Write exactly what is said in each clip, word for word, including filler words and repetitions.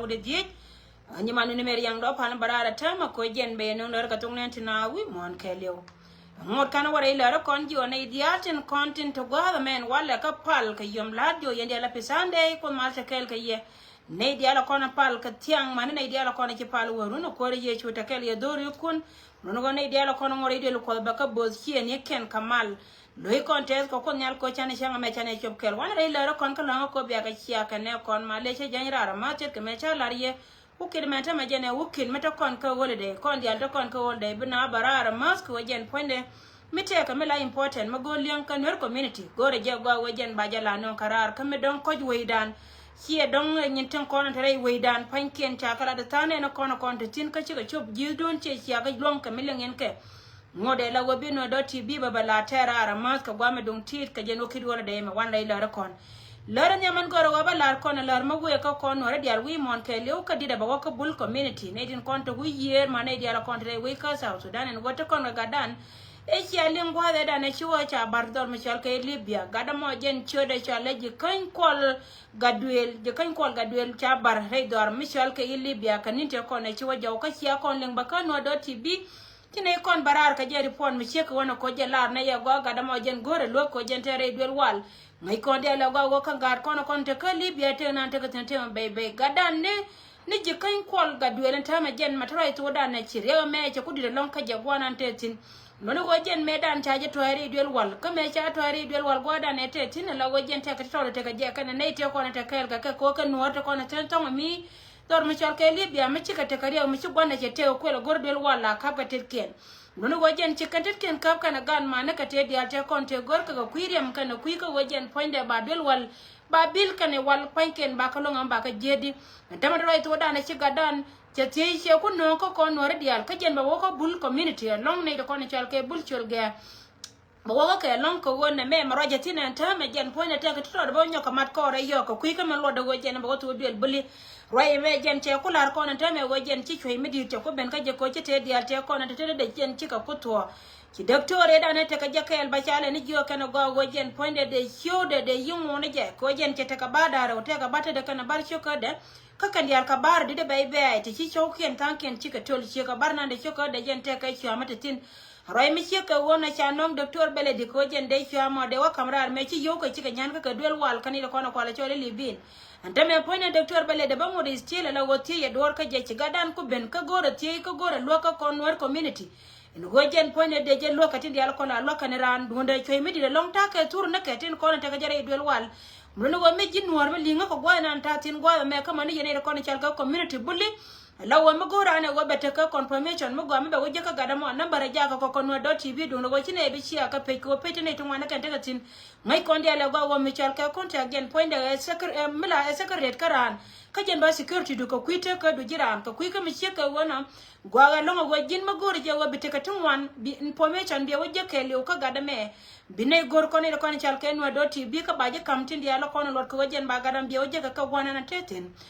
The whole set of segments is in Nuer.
Wut ɛ dhiec. Nyiman ni mɛ riaŋ dɔ pan bä raar a täämɛ koc jɛn bɛ yɛ nöŋ lär kɛ thok nɛn ti na wi̱i̱ muɔ̱ɔ̱n kɛɛliw. Ŋot kan wä rɛy lär kɔn jiɔ nɛy diaal tin kɔn tin ti gua̱a̱th ɛmɛn walɛ kä pal kɛ yom la̱t jiɔ yɛn diaal a pi Sunday Kuoth mal te kɛɛl kɛ yɛ. Nɛy diaal a kɔn a pal kɛ thiaŋ mani nɛy diaal a kɔn a ci pal wä run a kuäär Yecu te kɛɛl yɛ dho̱r yikun. Lun ɣöö nɛy diaal a kɔn a ŋuɔr i̱ duël Kuɔth bɛ kä bo̱o̱th ciëëni kɛn kɛ mal. Lo̱c kɔn tɛth kɛ Kuoth Nhial kɔ canɛ cäŋ ɛmɛ canɛ cop kɛl. Wanɛ rɛy lär kɔn kä lɔ̱ŋä kɔ bia kɛ cia kɛ nɛ kɔn ma lec cä jany raar a ma thiet kɛ mɛ ca lar yɛ. Wukit mɛ tämɛ jɛn ɛ wukit mi te kɔn kä holiday, kɔn diaal te kɔn kä holiday bi na bä raar a ma̱th kɛ wä jɛn puɔ̱nydɛ. Mi tɛkɛ mi la important mi go̱o̱r liɛŋ kä Nuer community go̱o̱rɛ jɛ gɔaa wä jɛn ba jɛ la nöŋ kä raar kä mi dɔ̱ŋ kɔc wecdan. Ciɛ dɔ̱ŋ nyin tin kɔn te rɛy wecdan pa̱nykiɛn ca kɛ la di tha̱a̱n ɛn kɔn kɔn te thi̱n kä cikɛ cop ji̱thdun ciɛ cia kɛ luɔ̱ŋ kɛ mi liŋ in kɛ. Ŋot ɛ la wä bi nuɔ̱t dɔ̱ ti bi bä bä la tɛɛr raar a ma̱th kɛ guam mi duŋ ti̱i̱t kɛ jɛn wä ki̱t wä la dee mɛ wan rɛy lär kɔn. Lär nhiam ɛn gɔr ɛ wä bä lar kɔn ɛ lär mi wëë kä kɔn nuɔ̱t rɛ diaal wi̱i̱ muɔ̱ɔ̱n kɛɛliw kä dit ɛ bä wä kä Bul community nɛy tin kɔn te wi̱i̱ yiëër ma nɛy diaal ɛ kɔn te rɛy wec kä South Sudan ɛn wä te kɔn kɛ gatdan. Ɛ cia liŋ gua̱a̱th ɛ dan ɛ ci wä ca bar dhɔr mi cɔal kɛ Libya gatdä mɔ jɛn ciötdɛ cɔal ɛ ji̱ käny kuɔl gatduëël ji̱ käny kuɔl gatduëël ca bar rɛy dhɔr mi cɔal kɛ i̱ Libya kɛ ni̱n tëë kɔn ɛ ci wä jɔw kä cia kɔn liŋ bä kä nuɔ̱t dɔ̱ ti bi. Ci nɛy kɔn bä raar kɛ jɛ ripuɔn mi ciek kɛ wänɛ koc jɛ lar nɛ yɛ gɔaa gatdä mɔ jɛn go̱o̱rɛ luäk koc jɛn tɛɛr rɛy duël wal. Ŋäc kɔn diaal ɛ gɔaa wä kä gaat kɔn kɔn te kä Libya tëë nan tekɛ thi̱n tëë mɛ bɛy bɛy gatdan ni. Ni ji̱ käny kuɔl gatduëël in täämɛ jɛn ma te ruac thokdan ɛ ci riɛk ɛmɛ cɛ ku di̱t ɛlɔ̱ŋ kä jɛ guanan tëë thi̱n. Luɔ̱ni ɣöö jɛn mëëdan ca jɛ tua̱a̱c rɛy duël wal kä mëë ca tua̱a̱c rɛy duël wal gua̱a̱dan ɛ tëë thi̱n ɛ la ɣöö jɛn tɛkɛ ti tɔɔdɛ tekɛ jɛ kɛnɛ nɛy tëë kɔn ɛ te kɛɛl kɛ kɛ ko̱o̱k kɛ nuɔ̱ɔ̱r te kɔn ɛ thi̱n thɔ̱ŋ ɛmi. Dhɔr mi cɔal kɛ Libya mi cikɛ tekɛ riɛk mi ci gua̱n ɛ cɛ tëë kuël ɛ go̱r duël wal la ka̱p kɛ tetkiɛn. Luɔ̱ni ɣöö jɛn ci kɛn tetkiɛn käp kɛnɛ gan manikɛ tëë diaal tëë kɔn tëë go̱r kɛ kɛ kui̱ riɛm kɛnɛ kui̱ kä ɣöö jɛn puɔ̱nydɛ ba duël wal. Ba bil kɛnɛ wal pua̱nykiɛn ba kä lo̱ŋ ɛm ba kä jiëëdi. Ɛn tämɛ ruac thokdan ɛ ci gatdan cɛ thiec ciɛ ku nööŋ kä kɔn nuɔ̱ɔ̱ri diaal kä jɛn bɛ wä kä Bul community ɛlɔ̱ŋ nɛy ti kɔn cɔal kɛ Bul col gɛɛ. Bɛ wä kä kɛ ɛlɔ̱ŋ kɛ ɣöö nɛmɛ mɛ ruac ɛ thi̱n ɛn täämɛ jɛn puɔ̱nydɛ tɛk ti tɔɔdɛ bä nyɔk kɛ mat kɔɔrɛ yɔɔk kɛ kui̱ kä mɛ luɔtdɛ ɣöö jɛn bɛ wä thok duël Buli. Ruac ɛmɛ jɛn cɛ ku la̱r kɔn ɛn täämɛ ɣöö jɛn ci cuey mi di̱i̱t cɛ ku ben kä jɛ koc ci tëë diaal tëë kɔn ɛn te tetdɛ jɛn cikɛ ku thuɔ̱ɔ̱. Ci däk töör ëëdan ɛ tekɛ jɛ kɛɛl bä ca lɛ ni jiök kɛn ɛ gɔaa ɣöö jɛn puɔ̱nydɛ dee ciöödɛ dee yiŋ ŋuɔ̱n ɛ jɛ kɛ ɣöö jɛn cɛ tekɛ ba̱a̱r da̱a̱r ɛ wä tekɛ ba̱a̱r tetdɛ kɛn ɛ ba̱a̱r ciökädɛ. Kä kɛn diaal kɛ ba̱a̱r di̱t ɛ bɛy bɛ̈ɛ̈c ti ci cɔwkiɛn tha̱a̱ŋkiɛn cikɛ töl ciekɛ ba̱a̱r nan dee ciökädɛ jɛn tekɛ cua̱a̱mä te thi̱n. Ruac mi ciek kɛ ɣöö na ca nɔŋ dɔktor Bɛlɛdi kɛ ɣöö jɛn dee cua̱a̱mä dee wä ka̱m raar mɛ ci yio̱w kɛ cikɛ nyan kä kɛ duel wal kä ni dee kɔn ɛ kual ɛ cɔl i̱ Libin. Ɛn tämɛ puɔ̱nydɛ dɔktor Bɛlɛdi bä ŋot i̱ still ɛ la ɣöö thiec ɛ duɔ̱ɔ̱r kä jɛ ci gatdan ku ben kä go̱o̱rɛ thiec kä go̱o̱rɛ luäk kä kɔn Nuer community. Ɛn ɣöö jɛn puɔ̱nydɛ dee jɛ luäk kɛ tin diaal kɔn la luäk kɛn raan duundɛ cuey mi di̱t ɛlɔ̱ŋ ta̱a̱ kɛ thur näkɛ tin kɔn in tekɛ jɛ rɛy duel wal. Mun ni ɣöö mi ji̱ nuɔ̱ɔ̱r mi li̱ŋä kɛ gua̱a̱th nan ta̱a̱ thi̱n gua̱a̱th ɛmɛ kä mani yɛn nɛy ti kɔn in cal kä community Buli. La ɣöö mi go̱o̱r raan ɛ ɣöö bɛ tek kä confirmation mi gɔaa mi bɛ wä jiäk kä gat ɛmɔ nambär ɛ jakä kɛ kɔn nuɔ̱ɔ̱r dɔ̱r ti bi duundɛ ɣöö ci nɛy bi cia kä pec kɛ ɣöö pec ti nɛy ti ŋuan ni kɛn tekɛ thi̱n. Ŋäc kɔn diaal ɛ gɔaa ɣöö mi cal kɛ contact jɛn puɔ̱nydɛ ɛ secre- ɛ mi la ɛ secretary kä raan. Kä jɛn ba security du kɛ kui̱ tek kä du ji̱ raan kɛ kui̱ kä mi ciek kɛ ɣöö nɔ. Gua̱a̱k ɛlɔ̱ŋ ɛ ɣöö ji̱n mi go̱o̱r jɛ ɣöö bi tekɛ ti ŋuan bi information bi ɛ wä jiäk kɛɛliw kä gat ɛmɛ. Bi nɛy go̱r kɔn in kɔn cal kɛ nuɔ̱t dɔ̱r ti bi kä ba ji̱ ka̱m tin diaal kɔn in luɔt kɛ ɣöö jɛn ba gat ɛmɛ bi ɛ wä jiäk kɛ kä gua̱n ɛn a te thi̱n.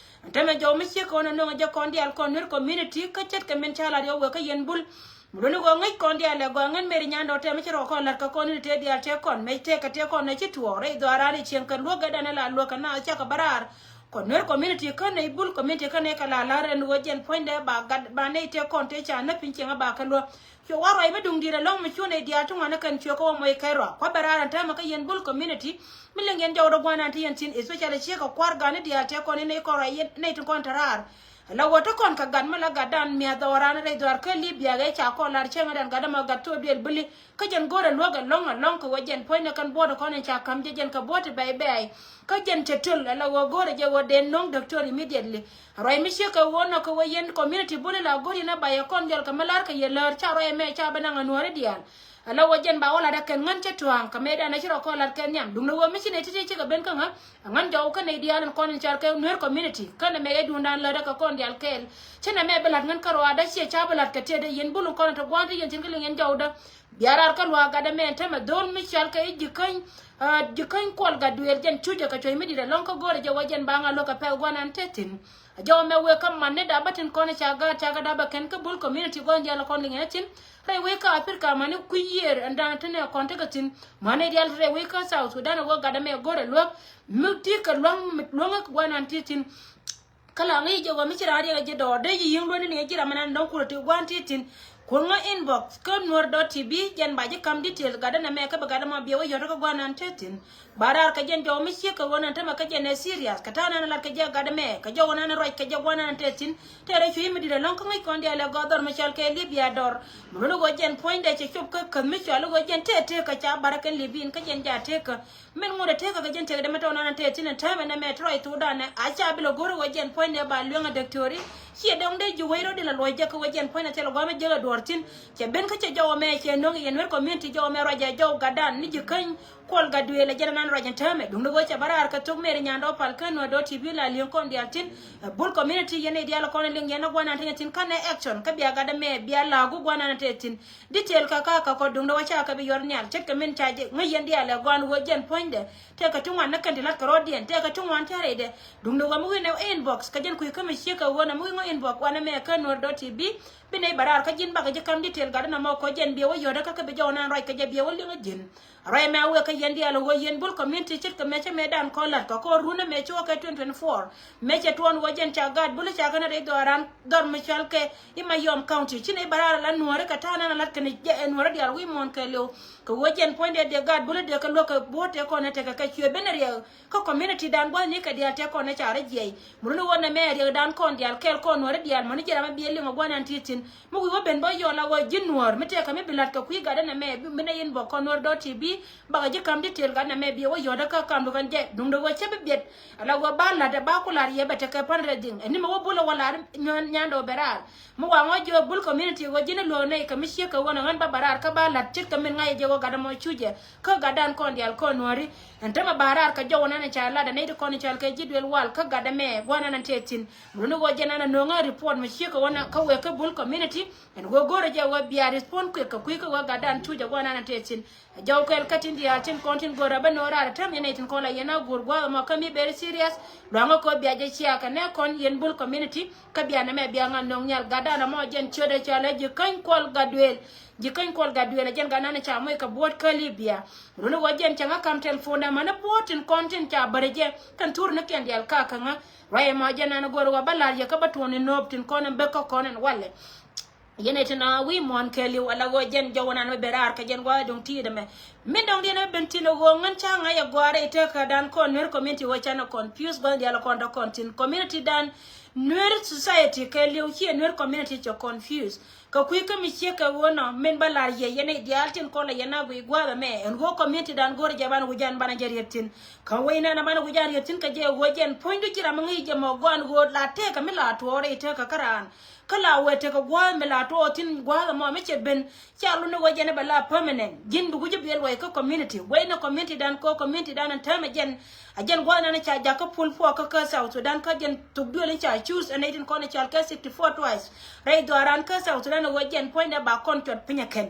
Ɛn tämɛ jɔw mi ciek kɛ ɣöö nɔ nöŋ jɛ kɔn diaal kɔn Nuer community kä ce̱tkɛ min ca lat yɔ wek kä yɛn Bul. Mi luɔ̱ni ɣöö ŋäc kɔn diaal ɛ gɔaa ŋän meri nyandɛ ɔ tɛmɛ ci rɔ kɔn la̱t kɛ kɔn in tëë diaal tëë kɔn mec tëë kɛ tëë kɔn nɛ ci tuɔɔk rɛy dhɔaaran i̱ cieŋ kɛ luäk ɛ dan ɛ la luäk kɛ na cakɛ bä raar. Kɔn Nuer community kä nɛy Bul community kä nɛy kɛ la la̱r ɛn ɣöö jɛn puɔ̱nydɛ ba gat ba nɛy tëë kɔn tëë ca näp piny cieŋ ɛ ba kɛ luäk. Cuɛ wa ruac mi duŋ di̱i̱t ɛlɔ̱ŋ mi cu nɛy diaal ti ŋuan ɛ kɛn cuɛ kɛ wä moc kɛc rɔa kua̱ bɛ raar ɛn täämɛ kä yɛn Bul community. Mi liŋ yɛn jɔwdɛ gua̱a̱r nan ti yɛn thi̱n especially ciekɛ kua̱r ga̱a̱ni diaal tëë kɔn in nɛy kɔn ruac yɛn nɛy tin kɔn te raar. Ala wä te kɔn kɛ gat mi la gatdan miath dhɔaran rɛy dhɔaar kä Libya ɣɛ ca kɔn lar cäŋ ɛ dan gat dämɔ gat thok duël Bili. Kä jɛn go̱rɛ luäk ɛlɔ̱ŋ ɛlɔ̱ŋ kɛ wä jɛn puɔ̱nydɛ kɛn buɔ̱ɔ̱t kɔn in ca ka̱m jɛ jɛn kɛ buɔ̱ɔ̱t ti bɛy bɛy. Kä jɛn cɛ töl ala wä go̱rɛ jɛ wä dee no̱ŋ doctor immediately. Ruac mi ciek kɛ wä nɔ kɛ wä yɛn community Buli la go̱r yɛn a ba yɛ kɔn jɔl kɛ mi lar kɛ yɛ lär ca ruac ɛmɛ ca bi naŋ anuɔ̱ɔ̱ri diaal. Ala wä jɛn ba wä lat ɛ kɛn ŋän cä tua̱a̱ŋ kɛ mëëdan ɛ ci rɔ kɔn lat kɛn nhiam duŋdɛ wä mi ci nɛy ti̱ti̱ cikɛ ben kä ŋä. Ɛ ŋän jɔw kä nɛy diaal in kɔn in car kɛ Nuer community kä nɛ mɛ ɛ duundan lätdä kɛ kɔn diaal kɛɛl. Ci nɛ mɛ bi la̱t ŋän kä ruaadä ciɛ ca bi la̱t kɛ tëëdä yɛn Bul in kɔn in te gua̱a̱n ti yɛn cin kä liŋ yɛn jɔwdä. Bia raar kä luaak gatdä mɛ ɛn tämɛ dho̱l mi cal kɛ i̱ ji̱ käny, ah, ji̱ käny kuɔl gat duëël jɛn cucä kɛ cuɔ̱c mi di̱t ɛlɔ̱ŋ kä go̱o̱rɛ jɛ wä jɛn ba ŋa̱ luäk kɛ pɛ̈th gua̱n an te thi̱n. A jɔw ɛmɛ wëë kä man ni da̱a̱ bä tin kɔn in ca gaat ca kä da̱a̱ bä kɛn kä Bul community gua̱n diaal in kɔn liŋ ɛn a thi̱n. Rɛy wec kä Africa mani kui̱ yiëër ɛn da̱a̱n ti nɛ kɔn tekɛ thi̱n. Mani diaal rɛy wec kä South Sudan ɛ wä gatdä mɛ go̱rɛ luäk. Mi ti kɛ luäŋ mi luäŋä gua̱n an ti thi̱n. Kä la ŋäc jɛ ɣöö mi ci raan riɛk a ji̱ dɔɔr dee ji̱ yi̱ŋ luɔ̱ni ni ji̱ ram ɛn an dɔ̱ŋ kulɛ ti gua̱a̱n ti thi̱n. Kuäŋä inbox kä nuɔr dot T V jɛn ba ji̱ ka̱m detail gatdä nɛmɛ kä bi gatdä mɔ biɛ wä yɔ̱t kä gua̱a̱n an te thi̱n. Ba raar kɛ jɛn jɔw mi ciek kɛ ɣöö nan tämɛ kä jɛn ɛ serious kɛ ta̱a̱ nan lat kɛ jɛ gatdä mɛ kɛ jɔw nan ruac kɛ jɛ gua̱a̱n an te thi̱n. Tɛɛrɛ cui̱ mi di̱t ɛlɔ̱ŋ kä ŋäc kɔn diaal ɛ gɔaa dhɔr mi cɔal kɛ Libya dɔr. Mi luɔ̱ni ɣöö jɛn puɔ̱nydɛ cɛ cop kä käth mi cɔal i̱ ɣöö jɛn tëë tëëkä ca barä kɛn Libya in kä jɛn ja tëëkä. Min ŋot ɛ tëkä kɛ jɛn tëkdɛ mi tɔn an tëë thi̱n ɛn täämɛ nɛmɛ ti rɔy thokdan ɛ a ca bi lɛ go̱r ɣöö jɛn puɔ̱nydɛ ba lueŋ ɛ däktöri. Ciɛ dɔ̱ŋ dee ji̱ wec rɔ̱diɛn a luɔ̱c jek kä ɣöö jɛn puɔ̱nydɛ thil ɛ gua̱a̱m ɛ jek ɛ duɔ̱ɔ̱r thi̱n. Cɛ ben kä cɛ jɔw ɛmɛ cɛ no̱ŋ yɛn wet community jɔw ɛmɛ ruac ɛ jɔw gatdan ni ji̱ käny Kuɔl Gatduëël ɛ jɛn ɛnan ruac ɛn täämɛ duundɛ ɣöö cɛ bä raar kɛ thok Mary Nyandɔɔ Pal kä nuɔ̱t dɔ̱ T V la li̱eŋ kɔn diaal thi̱n. Ɛ Bul community yɛn i̱ diaal ɛ kɔn ɛ liŋ yɛn ɛ gua̱nan thi̱n ɛ thi̱n kä nɛ action kä bia gatdɛ mɛ bia la̱a̱k gua̱nan ɛ tëë thi̱n. Detail kä ka kä kɔ duŋdɛ wä ca kɛ bi yuɔr nhial ce̱tkɛ min ca jɛ ŋäc yɛn diaal ɛ gɔaan ɣöö jɛn puɔ̱nydɛ. Tëëkɛ ti ŋuan ni kɛn ti la̱t kɛ rɔ̱diɛn tëëkɛ ti ŋuan tɛ̈rɛydɛ. Duŋdɛ ɣöö mi wi̱n ɛ inbox kɛ jɛn kui̱ kä mi ciek kɛ ɣöö nɛ mi wi̱n ŋɔ inbox wanɛ mɛ kä nuɔ̱r dɔ̱ T V. Bi nɛy bɛ raar kä ji̱n bakɛ ji̱ ka̱m detail gatdä nɔmɔ kɔ jɛn biɛ wä yɔ̱t kä kɛ bi jɔw nan ruac kɛ jɛ biɛ wä liŋ ɛ ji̱n. Ruac mɛ a wëë kä yɛn diaal ɣöö yɛn Bul community ce̱tkɛ mɛ cä mɛ dan kɔ la̱t kɛ kɔ run ɛ mɛ ci wä kɛ twenty twenty-four. Mɛ cɛ tuɔɔn ɣöö jɛn ca gaat Bul ca kɛn rɛy dhɔran dhɔr mi cɔal kɛ i̱ Mayom County ci nɛy bɛ raar la nuɔ̱ɔ̱ri kɛ ta̱a̱ nan a la̱t kɛn jɛ ɛ nuɔ̱ɔ̱ri diaal wi̱i̱ muɔ̱ɔ̱n kɛ liw. Kɛ ɣöö jɛn puɔ̱nydɛ dee gaat Bul dee kɛ luäk kɛ buɔ̱ɔ̱t tɛ kɔn ɛ tekɛ kɛ cuɛ ben riɛk kä community dan gua̱thni kɛ diaal tɛ kɔn ɛ ca rɛ jiɛc. Mun ni ɣöö nɛ mɛ riɛk dan kɔn diaal kɛɛl kɔn nuɔ̱ɔ̱ri diaal mɔni ji̱ ram ɛ biɛ liŋ ɛ gua̱n an ti thi̱n. Mi wi̱i̱ wä ben bä yɔl a ɣöö ji̱ nuɔ̱ɔ̱r mi tɛkɛ mi bi la̱t kɛ kui̱ gatdä nɛ mɛ bi nɛ yɛn bä kɔn nuɔ̱ɔ̱ri dɔ̱ T V. Bakɛ ji̱ ka̱m detail gatdä nɛ mɛ biɛ wä yɔ̱t kä ka̱m bi kɔn jɛ duŋdɛ ɣöö cä bi biɛt. Ala ɣöö ba la̱t ɛ ba ku la̱r yɛ bɛ tekɛ fundraising ɛni mɛ wä Bul ɛ wä la̱r nyandɛ wä bɛ raar. Mi wa ŋɔ jiök Bul community ɣöö ji̱n ɛ luäk nɛy kɛ mi ciek kɛ ɣöö nɛ ɣän ba bɛ raar kä ba la̱t ce̱tkɛ min ŋa̱c ɛ jɛ ɣöö gatdä mɔ cucɛ. Kä gatdan kɔn diaal kɔn nuɔ̱ɔ̱ri. Ɛn tämɛ ba raar kɛ jɔw nan ca lat ɛ nɛy ti kɔn cal kɛ ji̱ duel wal kä gatdɛ mɛ gua̱n nan tëë thi̱n. Mun ni ɣöö jɛ nan ɛ no̱o̱ŋä report mi ciek kɛ ɣöö nɛ kä wëë kä Bul community. Ɛn ɣöö go̱rɛ jɛ ɣöö bia respond kui̱ kɛ kui̱ kä ɣöö gatdan cucɛ gua̱n nan tëë thi̱n. Ɛ jɔw kɛl kä tin diaal tin kɔn tin go̱rɛ bä no̱o̱ŋ raar ɛ täämɛ yɛn nɛy tin kɔn la yɛn a go̱r gua̱a̱th ɛmɔ kä mi very serious. Luaŋä kɛ ɣöö bia jɛ cia kɛ nɛ kɔn yɛn Bul community. Kä bia nɛ mɛ bia ŋa̱n no̱o̱ŋ nhial gatdan ɛmɔ jɛn ciötdɛ cɔal ɛ ji̱ käny Kuɔl Gatduëël. Ji̱ käny Kuɔl Gatduëël ɛ jɛn gatdan ɛ ca moc kɛ buɔ̱ɔ̱t kä Libya. Runi wä jɛn cɛ ŋä ka̱m telephone dɛ mani buɔ̱ɔ̱t tin kɔn tin ca bäri jɛ kɛn thur ni kɛn diaal ka kä ŋä. Ruac ɛmɔ jɛn an go̱r wä bä la̱r yɛ kä bä tuɔɔn in nööp tin kɔn in bek kä kɔn in walɛ. Yɛn ɛ tin a wi̱i̱ muɔ̱ɔ̱n kɛɛliw ala ɣöö jɛn jɔw ɛnan mi ben raar kɛ jɛn gua̱a̱th duŋ ti̱i̱t ɛmɛ. Min dɔ̱ŋ diɛn ɛ ben tin ɛ ɣöö ŋän ca ŋa̱c ɛ gɔaa rɛy tekädan kɔn Nuer community ɣöö canɛ confuse gua̱a̱th diaal kɔn tɔ kɔn tin community dan Nuer society kɛɛliw ciɛ Nuer community cɛ confuse. Kɛ kui̱ kä mi ciek kɛ ɣöö nɔ min bä la̱r yɛ yɛn i̱ diaal tin kɔn la yɛn a guic gua̱a̱th ɛmɛ ɛn ɣöö community dan go̱o̱r jɛ banɛ wi̱c an banɛ jɛ riet thi̱n. Kä wec nɛn a banɛ wi̱c an riet thi̱n kɛ jɛ ɣöö jɛn puɔ̱ny du ci ram mi ŋi̱i̱c jɛ mɔ gɔaan ɣöö la tëëkä mi la tuɔɔk rɛy tëëkä kä raan. Kä la wee tekɛ gua̱a̱th mi la tuɔɔk thi̱n gua̱a̱th ɛmɔ mi cɛ ben. Ca luni wee jɛn ɛ bɛ la permanent. Ji̱n bi gui̱c bi luɔc kä community. Wec ni community dan kɔ community dan ɛn täämɛ jɛn. A jɛn gua̱a̱th nan ca jakä pul puɔk kä kä South Sudan kä jɛn thuk duël in ca choose ɛn nɛy tin kɔn in cal kɛ sixty four twice. Rɛy dhɔaran kä South Sudan ɛ wee jɛn puɔ̱nydɛ ba kɔn cuɔt piny ɛ kɛn.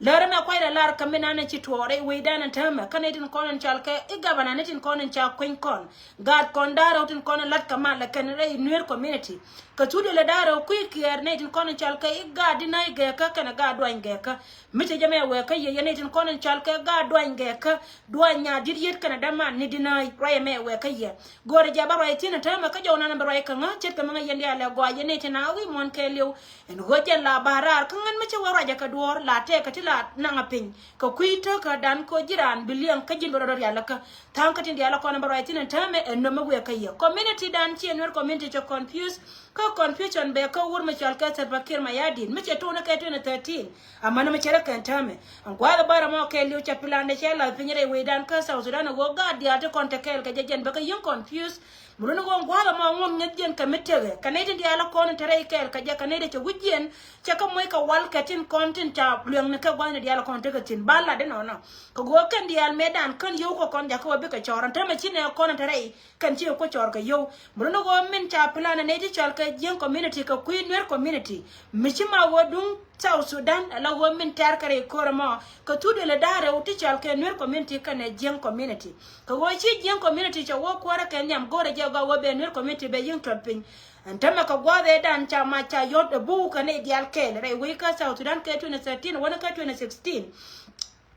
Lär ɛmɛ kuay rɛ lar kä mi nan in ci tuɔɔk rɛy wecdan ɛn täämɛ kä nɛy tin kɔn in cal kɛ i̱ gabana ni tin kɔn in ca kueny kɔn. Gaat kɔn da̱rɛ wä tin kɔn in la̱t kɛ mal ɛ kɛn rɛy Nuer community. Kɛ thuk duël ɛ da̱rɛ wä kui̱ kiɛɛr nɛy tin kɔn in cal kɛ i̱ gaat di na̱y gɛɛkä kɛnɛ gaat duany gɛɛkä. Mi te jɛ mɛ wɛɛkä yɛ yɛn nɛy tin kɔn in cal kɛ gaat duany gɛɛkä. Duany nya di̱t yet kɛnɛ däman ni di na̱y ruacɛ mɛ wɛɛkä yɛ. Go̱o̱rɛ jɛ bä ruac thi̱n ɛ täämɛ kä jɔw nan bɛ ruac kä ŋä ce̱tkɛ mi ŋäc yɛn diaal ɛ gɔaa yɛn nɛy tin a wi̱i̱ muɔ̱ɔ̱n kɛɛliw. Ɛn ɣöö jɛn la ba raar kä ŋän mi cä wä ruacɛ kɛ duɔ̱ɔ̱r la tɛɛkä ti la naŋ a piny. Kɛ kui̱ tekädan kɛ ɣöö ji̱ raan bi liɛŋ kä ji̱n bɛ rɔ dɔ̱r rial kä. Tha̱a̱ŋ kä tin diaal ɛ kɔn bɛ ruac thi̱n ɛ täämɛ ɛ nöm mi wëë kä yɛ. Community dan ciɛ Nuer community cɛ confuse. Kä confusion bɛ kä wur mi cɔal kɛ Salva Kiir Mayardit mi cɛ tuun kɛ twenty thirteen. Amäni mi cɛ rɛ kɛn täämɛ. Ɛn gua̱a̱th bärɛ mɔ kɛɛliw cɛ plan dɛ cɛ lath piny rɛy wecdan kä South Sudan ɛ ɣöö gaat diaal ti kɔn te kɛɛl kɛ jɛ jɛn bɛ kɛ yi̱ŋ confuse. Mi luni ɣöö gua̱a̱th ɛmɔ ŋuɔ̱t ŋäth jiɛn kɛ mi tekɛ kɛ nɛy tin diaal ɛ kɔn in te rɛy kɛɛl kɛ jɛ kɛ nɛy dee cɛ wi̱c jiɛn. Cɛ kɛ moc kɛ wal kɛ tin kɔn tin ca luɛŋni kɛ gua̱a̱th ni diaal ɛ kɔn tekɛ thi̱n ba lat inɔnɔ. Kɛ ɣöö kɛn diaal mëëdan kän yio̱w kɛ kɔn jakä ɣöö bikɛ cɔɔr ɛn täämɛ ci nɛ kɔn in te rɛy. Kɛn ci kɛ kuoc cɔɔr kɛ yio̱w. Mi run ɣöö min ca plan ɛ nɛy ti cɔal kɛ Jiäŋ community kɛ kui̱ Nuer community. Mi ci ma ɣöö duŋ South Sudan ala ɣöö min tɛ̈r kɛ rɛy ko̱r ɛmɔ. Kɛ thuk duël ɛ da̱rɛ wä ti cɔal kɛ Nuer community kɛnɛ Jiäŋ community. Kɛ ɣöö ci Jiäŋ community cɛ wä kuäärä kɛ nhiam go̱rɛ jɛ gɔaa ɣöö bɛ Nuer community bɛ yi̱ŋ tɔt piny. Ɛn täämɛ kɛ gua̱a̱th ëëdan ca mac ca yɔ̱t ɛ buk kɛ nɛy diaal kɛɛl rɛy wec kä South Sudan kɛ twenty thirteen wänä kä twenty sixteen.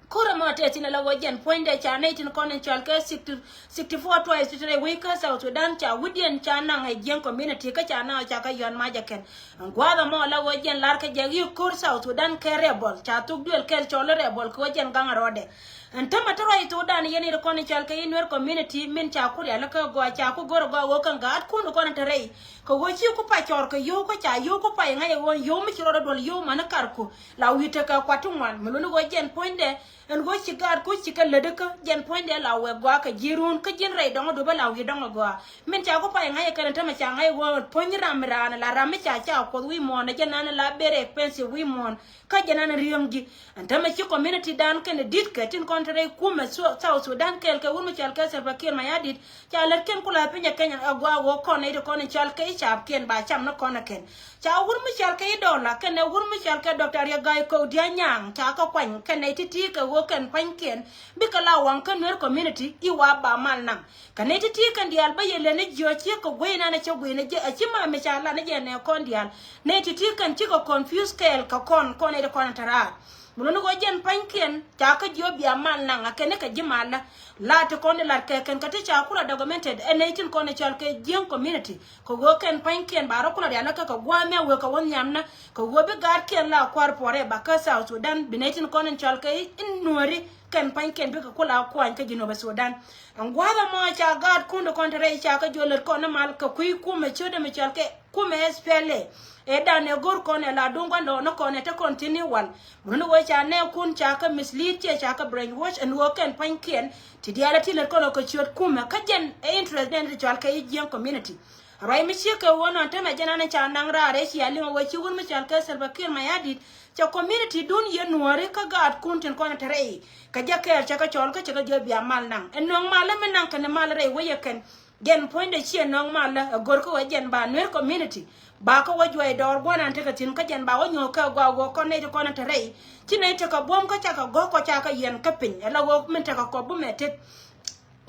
Kurɛ mɔ tɛ thin ala wä jɛn puɔ̱nydɛ ca nɛy tin kɔn in cɔal kɛ sixty, sixty four twice ti te rɛy wec kä South Sudan ca wi̱diɛn ca naŋ ɛ jiɛŋ community kä ca naŋ ca kɛ yɔn mac ɛ kɛn. Ɛn gua̱a̱th ɛmɔ ala wä jɛn lar kä jɛ i̱ ko̱r South Sudan kɛ rebel ca thuk duël kɛl cɔl i̱ rebel kɛ wä jɛn gaŋ rɔɔdɛ. Ɛn tämɛ ti ruac Sudan yɛn i̱ ti kɔn in cɔal kɛ i̱ Nuer community min ca kurial kä gɔaa ca ku go̱r gɔaa wä kɛn gaat kun kɔn in te rɛy. Kɛ ɣöö ci ku pay cɔɔr kɛ yio̱w kä ca yio̱w ku pay ŋa̱c ɛ ɣöö yio̱w mi ci rɔɔdɛ duɔl yio̱w mani kar ku la wi̱i̱ tekɛ kuat ti ŋuan mi luni ɣöö jɛn puɔ̱nydɛ. Ɛn ɣöö ci gaat ku ci kɛ lätdä kä jɛn puɔ̱nydɛ la wɛk gɔaa kɛ ji̱ ruun kä ji̱n rɛy dɔ̱ŋ duɔ̱pä la wi̱i̱ dɔ̱ŋ ɛ gɔaa. Min ca ku pay ŋa̱c ɛ kɛn ɛn tämɛ ca ŋa̱c ɛ ɣöö puɔ̱ny ram mi raan la ram mi ca ca kuɔth wi̱i̱ muɔ̱ɔ̱n ɛ jɛn nan la very expensive wi̱i̱ muɔ̱ɔ̱n. Kä jɛn an riäŋ ji̱ ɛn tämɛ ci community dan kɛn di̱t kɛ tin kɔn te rɛy kumɛ South Sudan kɛɛl kɛ wur mi cɔal kɛ Salva Kiir Mayardit. Ca lät kɛn ku la piny ɛ Kenya ɛ gɔaa ɣöö kɔn nɛy ti kɔn in cɔal kɛ i̱ caapkiɛn ba cam ni kɔn ɛ kɛn. Ca wur mi cɔal kɛ i̱ Dɔla kɛnɛ wur mi cɔal kɛ Doctor Riek Gai Kok Diaŋ Nyaŋ ca kɛ kuany kɛn nɛy ti̱ti̱ kɛ ɣöö kɛn pua̱nykiɛn bikɛ la waŋ kä Nuer community i̱ wa ba mal naŋ. Kɛ nɛy ti̱ti̱ kɛn diaal bä yɛ lɛn ni jiɔc ciek kɛ guey nan ɛ cä guey ni jɛ ɛ ci ma mi ca la ni jɛ nɛ kɔn diaal. Nɛy ti̱ti̱ kɛn cikɛ confuse kɛɛl kɛ kɔn kɔn nɛy ti kɔn ɛ te raar. Mi luni ɣöö jɛn pa̱nykiɛn ca kä jiö bia mal naŋ a kɛn ni kɛ ji̱ malä. La ti kɔn di lat kɛ kɛn kä ti ca kula documented ɛ nɛy tin kɔn di cɔl kɛ jiäŋ community. Kɛ ɣöö kɛn pa̱nykiɛn ba rɔ kula rial kä kɛ gua̱a̱mɛ wek kɛ wä nhiamnä. Kɛ ɣöö bi gaatkiɛn la kua̱r puɔrɛ ba kä South Sudan bi nɛy tin kɔn in cɔl kɛ in nuɔ̱ɔ̱ri kɛn pa̱nykiɛn bikɛ kula kuany kä Jinub Sudan. Ɛn gua̱a̱th ɛmɔ ca gaatkun di kɔn te rɛy ca kä jiö lät kɔn ni mal kɛ kui̱ kumɛ ciötdɛ mi cɔl kɛ kumɛ S P L A. Ëë dan ëë go̱r kɔn ɛ la duŋ gua̱ndɔɔŋni kɔn ɛ te kɔn thi̱n i̱ wal. Mun ni ɣöö ca nɛɛkun ca kä mislead ciɛ ca kä brainwash ɛn ɣöö kɛn pa̱nykiɛn ti diaal ɛ ti lät kɔn ɛ kɛ ciöt kumɛ kä jɛn ɛ interest den ti cɔal kɛ i̱ jiɛŋ community. Ruac mi ciek kɛ ɣöö nɔn tämɛ jɛn an ca naŋ raar ëë cia liŋ ɛ ɣöö ci wun mi cɔal kɛ Salva Kiir Mayardit. Cɛ community dun yɛ nuɔ̱ɔ̱ri kä gaatkun tin kɔn ɛ te rɛy. Kɛ jɛ kɛɛl cɛ kɛ cɔɔl kä cɛ kɛ jiö bia mal naŋ. Ɛ nöŋ malä mi naŋ kɛn mal rɛy wec ɛ kɛn. Jɛn puɔ̱nydɛ ciɛ nɔŋ malä ɛ go̱r kä wä jɛn ba Nuer community. Ba kä wä juɔc dɔɔr gua̱nan tekɛ thi̱n kä jɛn ba wä nyuɔ̱k kɛ gɔaa wä kɔn nɛy ti kɔn ɛ te rɛy. Ci nɛy tekɛ buɔ̱m kä cakɛ gɔ̱k kɔ cakɛ yɛn kä piny. Ɛ la wä min tekɛ kɔp bumɛ tet.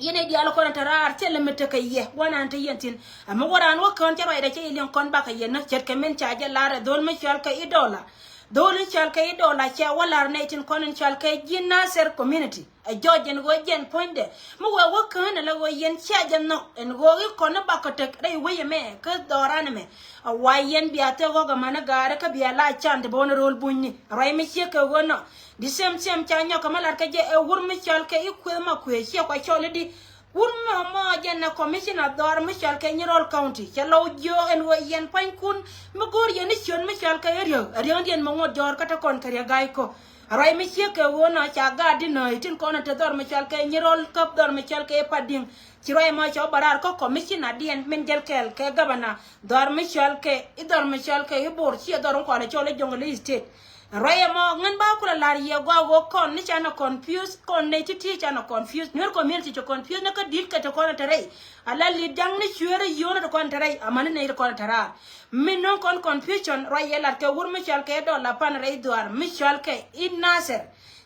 Yɛn nɛy diaal kɔn ɛ te raar thilɛ mi tekɛ yɛ gua̱nan te yɛn thi̱n. Ɛ mi wä raan wä kään cɛ ruacdɛ cɛ yɛ liɛŋ kɔn bakɛ yɛn ni ce̱tkɛ min ca jɛ lar ɛ dho̱l mi cɔal kɛ i̱ Dɔla. Dho̱l in cɔal kɛ i̱ Dɔla cɛ wä lar nɛy tin kɔn in cɔal kɛ ji̱ Nasir community. Ɛ jɔɔc ɛn ɣöö jɛn puɔ̱nydɛ mi wee wä kään ala ɣöö yɛn cia jɛ nhɔk ɛn ɣöö i̱ kɔn i̱ bakɔ tek rɛy wec ɛmɛ kä dhɔran ɛmɛ. A wa yɛn bia thek ɣɔk amäni gaari kä bia la can ti bä wä ni ro̱l bunyni. Ruac mi ciek kɛ ɣöö nɔ di same same ca nyɔk kɛ mi lat kä jɛ ɛ wur mi cɔl kɛ i̱ kueth ma kuëë ciɛ kua cɔl i̱di. Wur mɔ mɔ jɛn ɛ commissioner dhɔr mi cɔal kɛ Nyirol County cɛ lɔw jiö ɛn ɣöö yɛn pua̱nykun mi go̱o̱r yɛn i̱ ciöt mi cɔal kɛ i̱ Riek ɛ Riekdiɛn mi ŋot jɔɔr kä te kɔn kɛ Riek Gai Kok. Ruac mi ciek kɛ ɣöö nɔ ca gaat di nööc tin kɔn ɛ te dhɔr mi cɔal kɛ Nyirol käp dhɔr mi cɔal kɛ i̱ Padiŋ. Ci ruac mɔ cɛ wä bä raar kä commissioner diɛn min jäl kɛɛl kɛ governor dhɔr mi cɔal kɛ i̱ dhɔr mi cɔal kɛ i̱ Bor ciɛ dhɔr in kɔn ɛ cɔl i̱ Jonglei State. Ruac ɛmɔ ŋän ba kulɛ la̱r yɛ gɔaa ɣöö kɔn ni canɛ confuse kɔn nɛy ti̱ti̱ canɛ confuse Nuer community cɛ confuse ni kä di̱t kɛ te kɔn ɛ te rɛy. Ala li̱t ja̱ŋ ni cueerä yio̱o̱nä te kɔn ɛ te rɛy amäni nɛy te kɔn ɛ te raar. Mi nöŋ kɔn confusion ruac yɛ lat kɛ wur mi cɔal kɛ Dɔla pan rɛy dhuaar mi cɔal kɛ i̱ Nasir.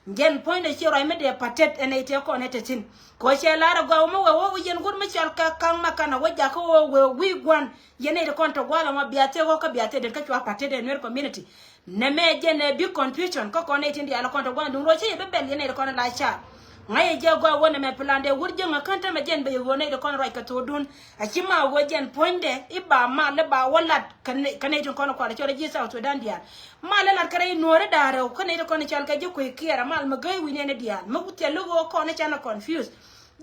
Jɛn puɔ̱nydɛ ciɛ ruac mi dee patet ɛ nɛy tëë kɔn ɛ te thi̱n. Kɛ ɣöö cɛ lar ɛ gɔaa ɣöö mi wee wä wä yɛn wur mi cɔal kɛ Kaŋ Makana wä jakä wä wee wi̱i̱ gua̱n. Yɛn nɛy ti kɔn te gua̱a̱th ɛmɔ bia thek ɣɔ̱k kä bia thek den kä cua pa̱t tetdɛ Nuer community. Nɛmɛ jɛn ɛ big confusion kä kɔn nɛy tin diaal kɔn te gua̱a̱th duŋ ruɔ̱c cä yɛ bä bɛl yɛn nɛy ti kɔn la ca. Ŋa̱c yɛ jɛ gɔaa wä nɛmɛ plan dɛ wur jiäŋä kän tämɛ jɛn bɛ yɛ ɣöö nɛy ti kɔn ruac kɛ thokdun. A ci ma ɣöö jɛn puɔ̱nydɛ i̱ ba mal i̱ ba wä lat kä nɛy, kä nɛy tin kɔn kualɛ cɔl ji̱ South Sudan diaal. Mal i̱ lat kä rɛy nuɔ̱ɔ̱ri da̱a̱r rɛw kä nɛy ti kɔn cɔal kɛ ji̱ kui̱ kiɛɛr a mal mi gäy wi̱i̱ nɛn i̱ diaal. Mi thil i̱ ɣöö kɔn i̱ canɛ confuse.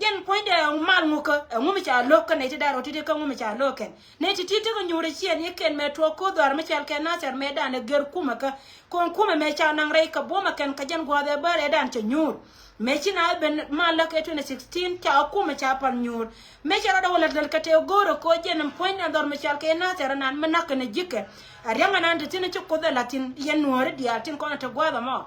Jɛn puɔ̱nydɛ mal ŋukä ɛŋu mi ca lo̱k kä nɛy ti da̱r ɔ ti̱ti̱ kä ŋu mi ca lo̱k kɛn. Nɛy ti ti̱ti̱ kä nyuur iciɛn i̱ kɛn mɛ tuɔɔk ko̱ dhɔaar mi cɔal kɛ Nasir mɛ dan ɛ gɛr kumɛ kä. Kɔn kumɛ mɛ ca naŋ rɛy kɛ buɔmɛ kɛn kɛ jɛn gua̱a̱th ɛ bä rɛydan cɛ nyuur. Mɛ ci na ben mal lä kɛ twenty sixteen ca kumɛ ca pal nyuur. Mɛ cɛ rɔɔdɛ wä lät lät kɛ tëë go̱o̱rɛ ko̱ jɛn puɔ̱nydɛ dhɔr mi cɔal kɛ Nasir nan mi nak kɛn ɛ ji̱kɛ. A riaŋ anan ti thin ci kuoth ɛ la̱thin yɛn nuɔ̱ɔ̱ri diaal tin kɔn ɛ te gua̱a̱th ɛmɔ.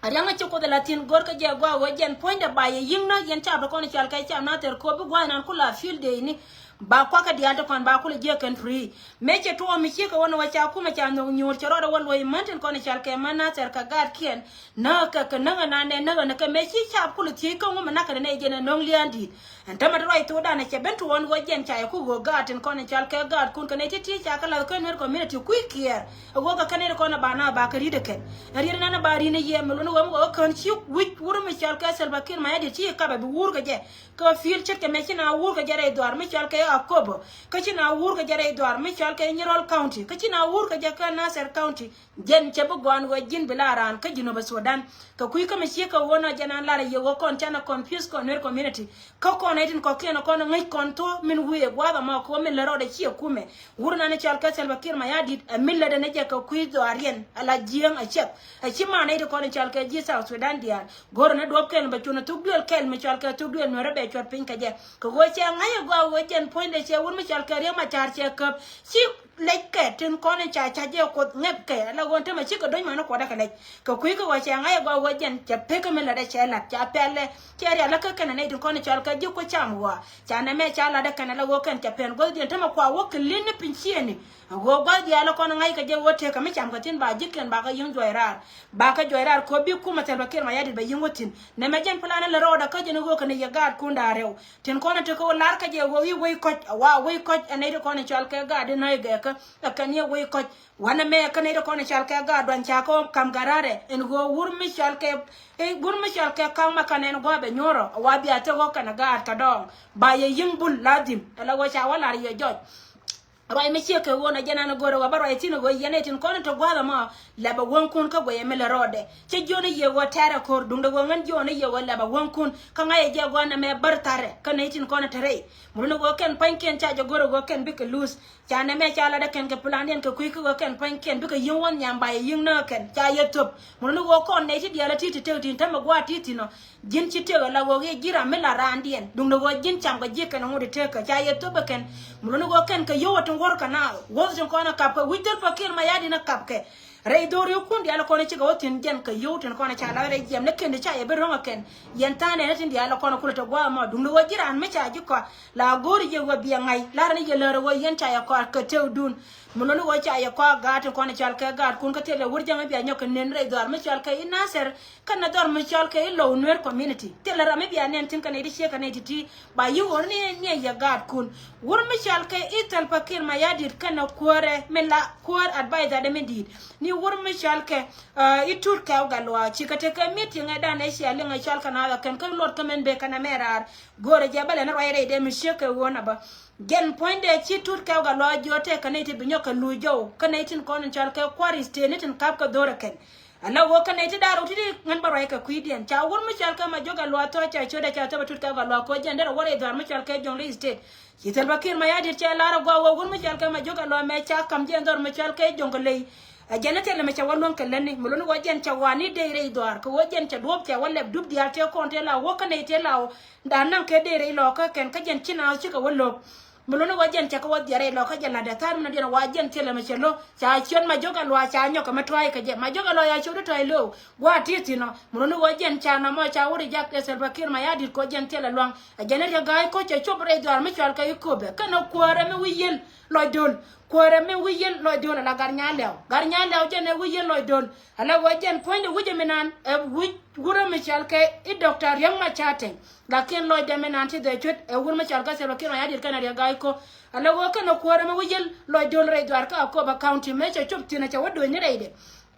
A riaŋ a ci kuoth ɛ la̱thin go̱r kä jɛ gua̱a̱k ɣöö jɛn puɔ̱nydɛ ba yɛ yi̱ŋ na yɛn cap tɔ kɔn i̱ cɔal kɛ cap na thɛr ko̱o̱p bi gua̱a̱th inan kula field day ni. Ba kuakä diaal ti kɔn ba kulɛ jiɛ kɛn free. Mëë cɛ tuɔɔk mi ciek kɛ wä ni wä ca kumɛ ca nhök nyuur cɛ rɔɔdɛ wä luɔi män tin kɔn i̱ cɔal kɛ män na thɛr kɛ gaatkiɛn. Näk kɛ kɛ näk ɛnan nɛ näk ɛn kɛ mëë ci cap kulɛ thiec kä ŋumɛ nak kɛ nɛ jɛn ɛ no̱ŋ lia̱a̱n di̱i̱t. Ɛn tämɛ ti ruac thokdan ɛ cɛ ben tuɔɔn wä jɛn ca yɛ kuk ɣöö gaat tin kɔn i̱ cɔal kɛ gaatkun kɛ nɛ ti ti ca kɛ lath kä Nuer community kui̱ kiɛɛr. Ɛ ɣöö kɛ kɛn ɛ ti kɔn ɛ ba na ba kɛ ri̱t ɛ kɛn. Ɛn riet ɛnan ɛ ba ri̱n ɛ yɛ mi luɔ̱n ɛ ɣöö mi ɣöö kään ci wi̱c wur mi cɔal kɛ Salva Kiir Mayardit ci kɛ kap ɛ bi wur kɛ jɛ. Kä field cit kɛ mɛ ci na wur kɛ jɛ rɛy dhɔaar mi cɔal kɛ Akobo. Kä ci na wur kɛ jɛ rɛy dhɔaar mi cɔal kɛ Nyirol County. Kä ci na wur kɛ jɛ kä Nasir County. Jɛn cɛ bi gɔaan ɣöö ji̱n bi la raan kä Jinub Sudan. Kɛ kui̱ kä mi ciek kɛ ɣöö nɔ jɛn an lar a yɛ ɣöö kɔn canɛ confuse kɔn Nuer community. Kä kɔn ɛ tin kɔ̱kiɛn kɔn ŋäc kɔn thok min wi̱i̱ ɛ gua̱a̱th ɛmɔ kɛ ɣöö min lät rɔɔdɛ ciɛ kumɛ. Wur nan cɔal kɛ Salva Kiir Mayardit ɛ min lätdɛ ni jɛ kɛ kui̱ dhɔaariɛn ala jiääŋ a ciɛk. Ɛ ci man ɛ ti kɔn cɔal kɛ ji̱ South Sudan diaal. Go̱rä ni duɔ̱p kɛl bɛ cunɛ thuk duël kɛl mi cɔal kɛ thuk duël Nuɛrä bɛ cuɔt piny kɛ jɛ. Kɛ ɣöö cɛ ŋa̱c ɛ gɔaa ɣöö jɛn puɔ̱nydɛ cɛ wur mi cɔal kɛ Riek Machar cɛ käp. Ci lɛc kɛ tin kɔn in ca ca jɛ Kuoth ŋɛp kɛ ala ɣöö tämɛ cikɛ do̱ny mani kuɔdɛ kɛ lɛc. Kɛ kui̱ kɛ ɣöö cɛ ŋa̱c ɛ gɔaa ɣöö jɛn cɛ pek kä mi lätdɛ cɛ la̱t ca pɛlɛ. Cɛ rial lä kä kɛn ɛ nɛy tin kɔn in cɔal kɛ ji̱ kuoth cam ɣɔaa. Ca nɛmɛ ca la̱t ɛ kɛn ala ɣöö kɛn cɛ pɛn guäth diɛn tämɛ kua wä kɛ li̱n ni piny ciëëni. Ɣöö gua̱th diaal kɔn ŋa̱c kɛ jɛ ɣöö tëëkä mi cam kɛ thi̱n ba ji̱kiɛn ba kɛ yieŋ juɔc raar. Ba kɛ juɔc raar kɛ ɣöö bi kumɛ Salva Kiir Mayardit bɛ yieŋ wä thi̱n. Nɛmɛ jɛn plan in lɛ rɔɔdɛ kä jɛn i̱ ɣöö kɛn i̱ yɛ gaatkun da̱a̱r rɛw. Tin kɔn in tekɛ ɣöö lar kä jɛ ɣöö i̱ wec kɔc, a wa wec kɔc ɛ nɛy ti kɔn in cɔal kɛ gaat in nɔ̱c gɛɛkä. Ɛ kɛn i̱ wec kɔc. Wanɛ mɛ kä nɛy ti kɔn in cɔal kɛ gaat duan ca kɛ ɣöö ka̱m garaarɛ in ɣöö wur mi cɔal kɛ, i̱ wur mi cɔal kɛ ka̱m ma kɛn ɛn gua̱a̱p ɛ nyuɔ̱rä a wa bia thek ɣöö kɛn ɛ gaat kɛ dɔɔŋ. Ba yɛ yieŋ bul ladhim. Ɛ la ɣöö ca wä lar yɛ jɔc. Ruac mi ciek kɛ ɣöö nɔ jɛn an go̱rɛ wä bä ruac thi̱n ɣöö yɛn ɛ tin kɔn in te gua̱a̱th ɛmɔ lɛ bɛ wäŋkun kä guɛyɛ mi lɛ rɔɔdɛ. Cä jiɔn i̱ yiëë ɣöö tɛrɛ ko̱r duundɛ ɣöö ŋän jiɔn i̱ yiëë ɣöö lɛ bɛ wäŋkun kä ŋa̱c ɛ jɛ gua̱a̱th nɛmɛ bär tharɛ kä nɛy tin kɔn in te rɛy. Mun ni ɣöö kɛn pa̱nykiɛn ca jɛ go̱rɛ ɣöö kɛn bikɛ luth. Ca nɛmɛ ca latdɛ kɛn kɛ plandiɛn kɛ kui̱ kä ɣöö kɛn pa̱nykiɛn bikɛ yieŋ wä nhiam ba yɛ yieŋ näk kɛn ca yɛ thöp. Mun ni ɣöö kɔn nɛy ti diaal a ti̱i̱ ti tek tin tämɛ gua̱a̱th ti̱i̱ thi̱n ɔ. Ji̱n ci tëk ala ɣöö i̱ ji̱ ram mi la raandiɛn duŋdɛ ɣöö ji̱n cam kɛ ji̱ kɛn ŋot i̱ tëk kɛ ca yɛ thöp ɛ kɛn. Mi luni ɣöö kɛn kɛ yio̱w ɛ tin wuɔ̱r kɛ naath wuɔ̱th tin kɔn ɛ kap kɛ wi̱c thil pa kiɛn ma ya̱di̱n ɛ kap kɛ. Rɛy dho̱r yio̱w kun diaal ɛ kɔn ɛ cikɛ wä thi̱n jɛn kɛ yio̱w tin kɔn ɛ ca la̱th rɛy jiɛm ni kɛn ti ca yɛ bi ro̱ŋ ɛ kɛn. Yɛn tha̱a̱n ɛn ɛ tin diaal ɛ kɔn ɛ kulɛ te gua̱a̱th ɛmɔ duŋdɛ ɣöö ji̱ raan mi ca ji̱ kɔa la go̱o̱ri jɛ ɣöö biɛ ŋa̱c la̱rä ni jɛ läär ɛ ɣöö yɛn ca yɛ kɔa kɛ tëëkdun. Mi luni ɣöö ca yɛ kɔa gaat tin kɔn ɛ cɔal kɛ gaatkun kä thilɛ wur jäŋ ɛ bia nyɔk kɛ nen rɛy dhɔaar mi cɔal kɛ i̱ Nathɛr. Kɛnɛ dhɔr mi cɔal kɛ i̱ Lou Nuer community. Thilɛ ram mi bia nɛn thi̱n kɛnɛ i̱ ti ciek kɛnɛ i̱ ti ti. Ba yi̱ ɣöö ni ni yɛ gaatkun. Wur mi cɔal kɛ i̱ Salva Kiir Mayardit kɛnɛ kuäärɛ mi la kuäär advisor dɛ mi di̱i̱t. Ni wur mi cɔal kɛ i̱ Tut Kɛw Gatluak cikɛ tekɛ meeting ɛ dan ɛ cia liŋ ɛ cɔal kɛ naath ɛ kɛn kä luɔt kä mɛn bee kɛnɛ mɛ raar. Go̱o̱rɛ jɛ bä lɛ ni ruac rɛy dɛ mi ciek kɛ ɣöö na bä. Jɛn puɔ̱nydɛ ci Tut Kɛw Gatluak jiɔt tëë kɛnɛ i̱ ti bi nyɔk kɛ luc jɔw kɛnɛ i̱ tin kɔn in cɔal kɛ kuäär i̱ state ni tin kap kɛ dho̱r ɛ kɛn. Ala ɣöö kä nɛy ti da̱r rot ti̱ti̱ ŋän bä ruac kɛ kui̱diɛn ca wur mi cɔal kɛ Majok Gatluak thɔɔc ca ciötdɛ ca thop ɛ Tut Kɛw Gatluak koc jɛn derɛ wä rɛy dhɔaar mi cɔal kɛ Jonglei State. Ci Salva Kiir Mayardit cɛ lar ɛ gɔaa ɣöö wur mi cɔal kɛ Majok Gatluak mɛ ca ka̱m jɛ ɛn dhɔr mi cɔal kɛ Jonglei. Ɛ jɛn ɛ thilɛ mɛ cɛ wä luäŋ kɛ lätni mi luni ɣöö jɛn cɛ wani dee rɛy dhɔaar kɛ ɣöö jɛn cɛ duɔ̱ɔ̱p cɛ wä lɛp dup diaal tëë kɔn tëë la wä kä nɛy tëë la wä. Da̱a̱n naŋ kɛ dee rɛy lɔɔkä kɛn kä jɛn ci naath cikɛ wä lo̱k. Mi luni ɣöö jɛn cɛ kɛ wä dhiɛrɛ ilɔ kä jɛ la̱tdɛ tha̱a̱r mi nɔ diɛn wa jɛn thilɛ mi cɛ lo̱ ca ciöt Majok Gatluak ca nyɔk kɛ mi tua̱a̱c kɛ jɛ Majok Gatluak ya ciöt i̱ tɔ̱ ilo̱ gua̱a̱ ti̱i̱ thi̱n ɔ. Mi luni ɣöö jɛn ca nɔmɔ ca wä ri jak ɛ Salva Kiir Mayardit kɛ ɣöö jɛn thilɛ lua̱ŋ. Ɛ jɛn i̱ Riek Gai Kok cɛ cop rɛy dhɔaar mi cɔal kɛ i̱ Köpɛ kɛnɛ kuäärɛ mi wi̱i̱ yiël lɔc do̱l. Kuäärɛ mi wi̱i̱ yiël lɔc do̱l ala Gat Nyaaliaw. Gat Nyaaliaw jɛn ɛ wi̱i̱ yiël lɔc do̱l. Ala ɣöö jɛn puɔ̱nydɛ wi̱cɛ mi naan ɛ wi̱c wurɛ mi cɔal kɛ i̱ Doctor Riek Machar Teny. Lakin lɔcdɛ mi naan ti dhɛ cuet ɛ wur mi cɔal kä Salva Kiir Mayardit kɛnɛ Riek Gai Kok. Ala ɣöö kɛnɛ kuäärä mi wä yiël lɔc do̱l rɛy dhɔaar kä Akobo County mëë cɛ cop thi̱n ɛ cɛ wä do̱ny ni rɛydɛ.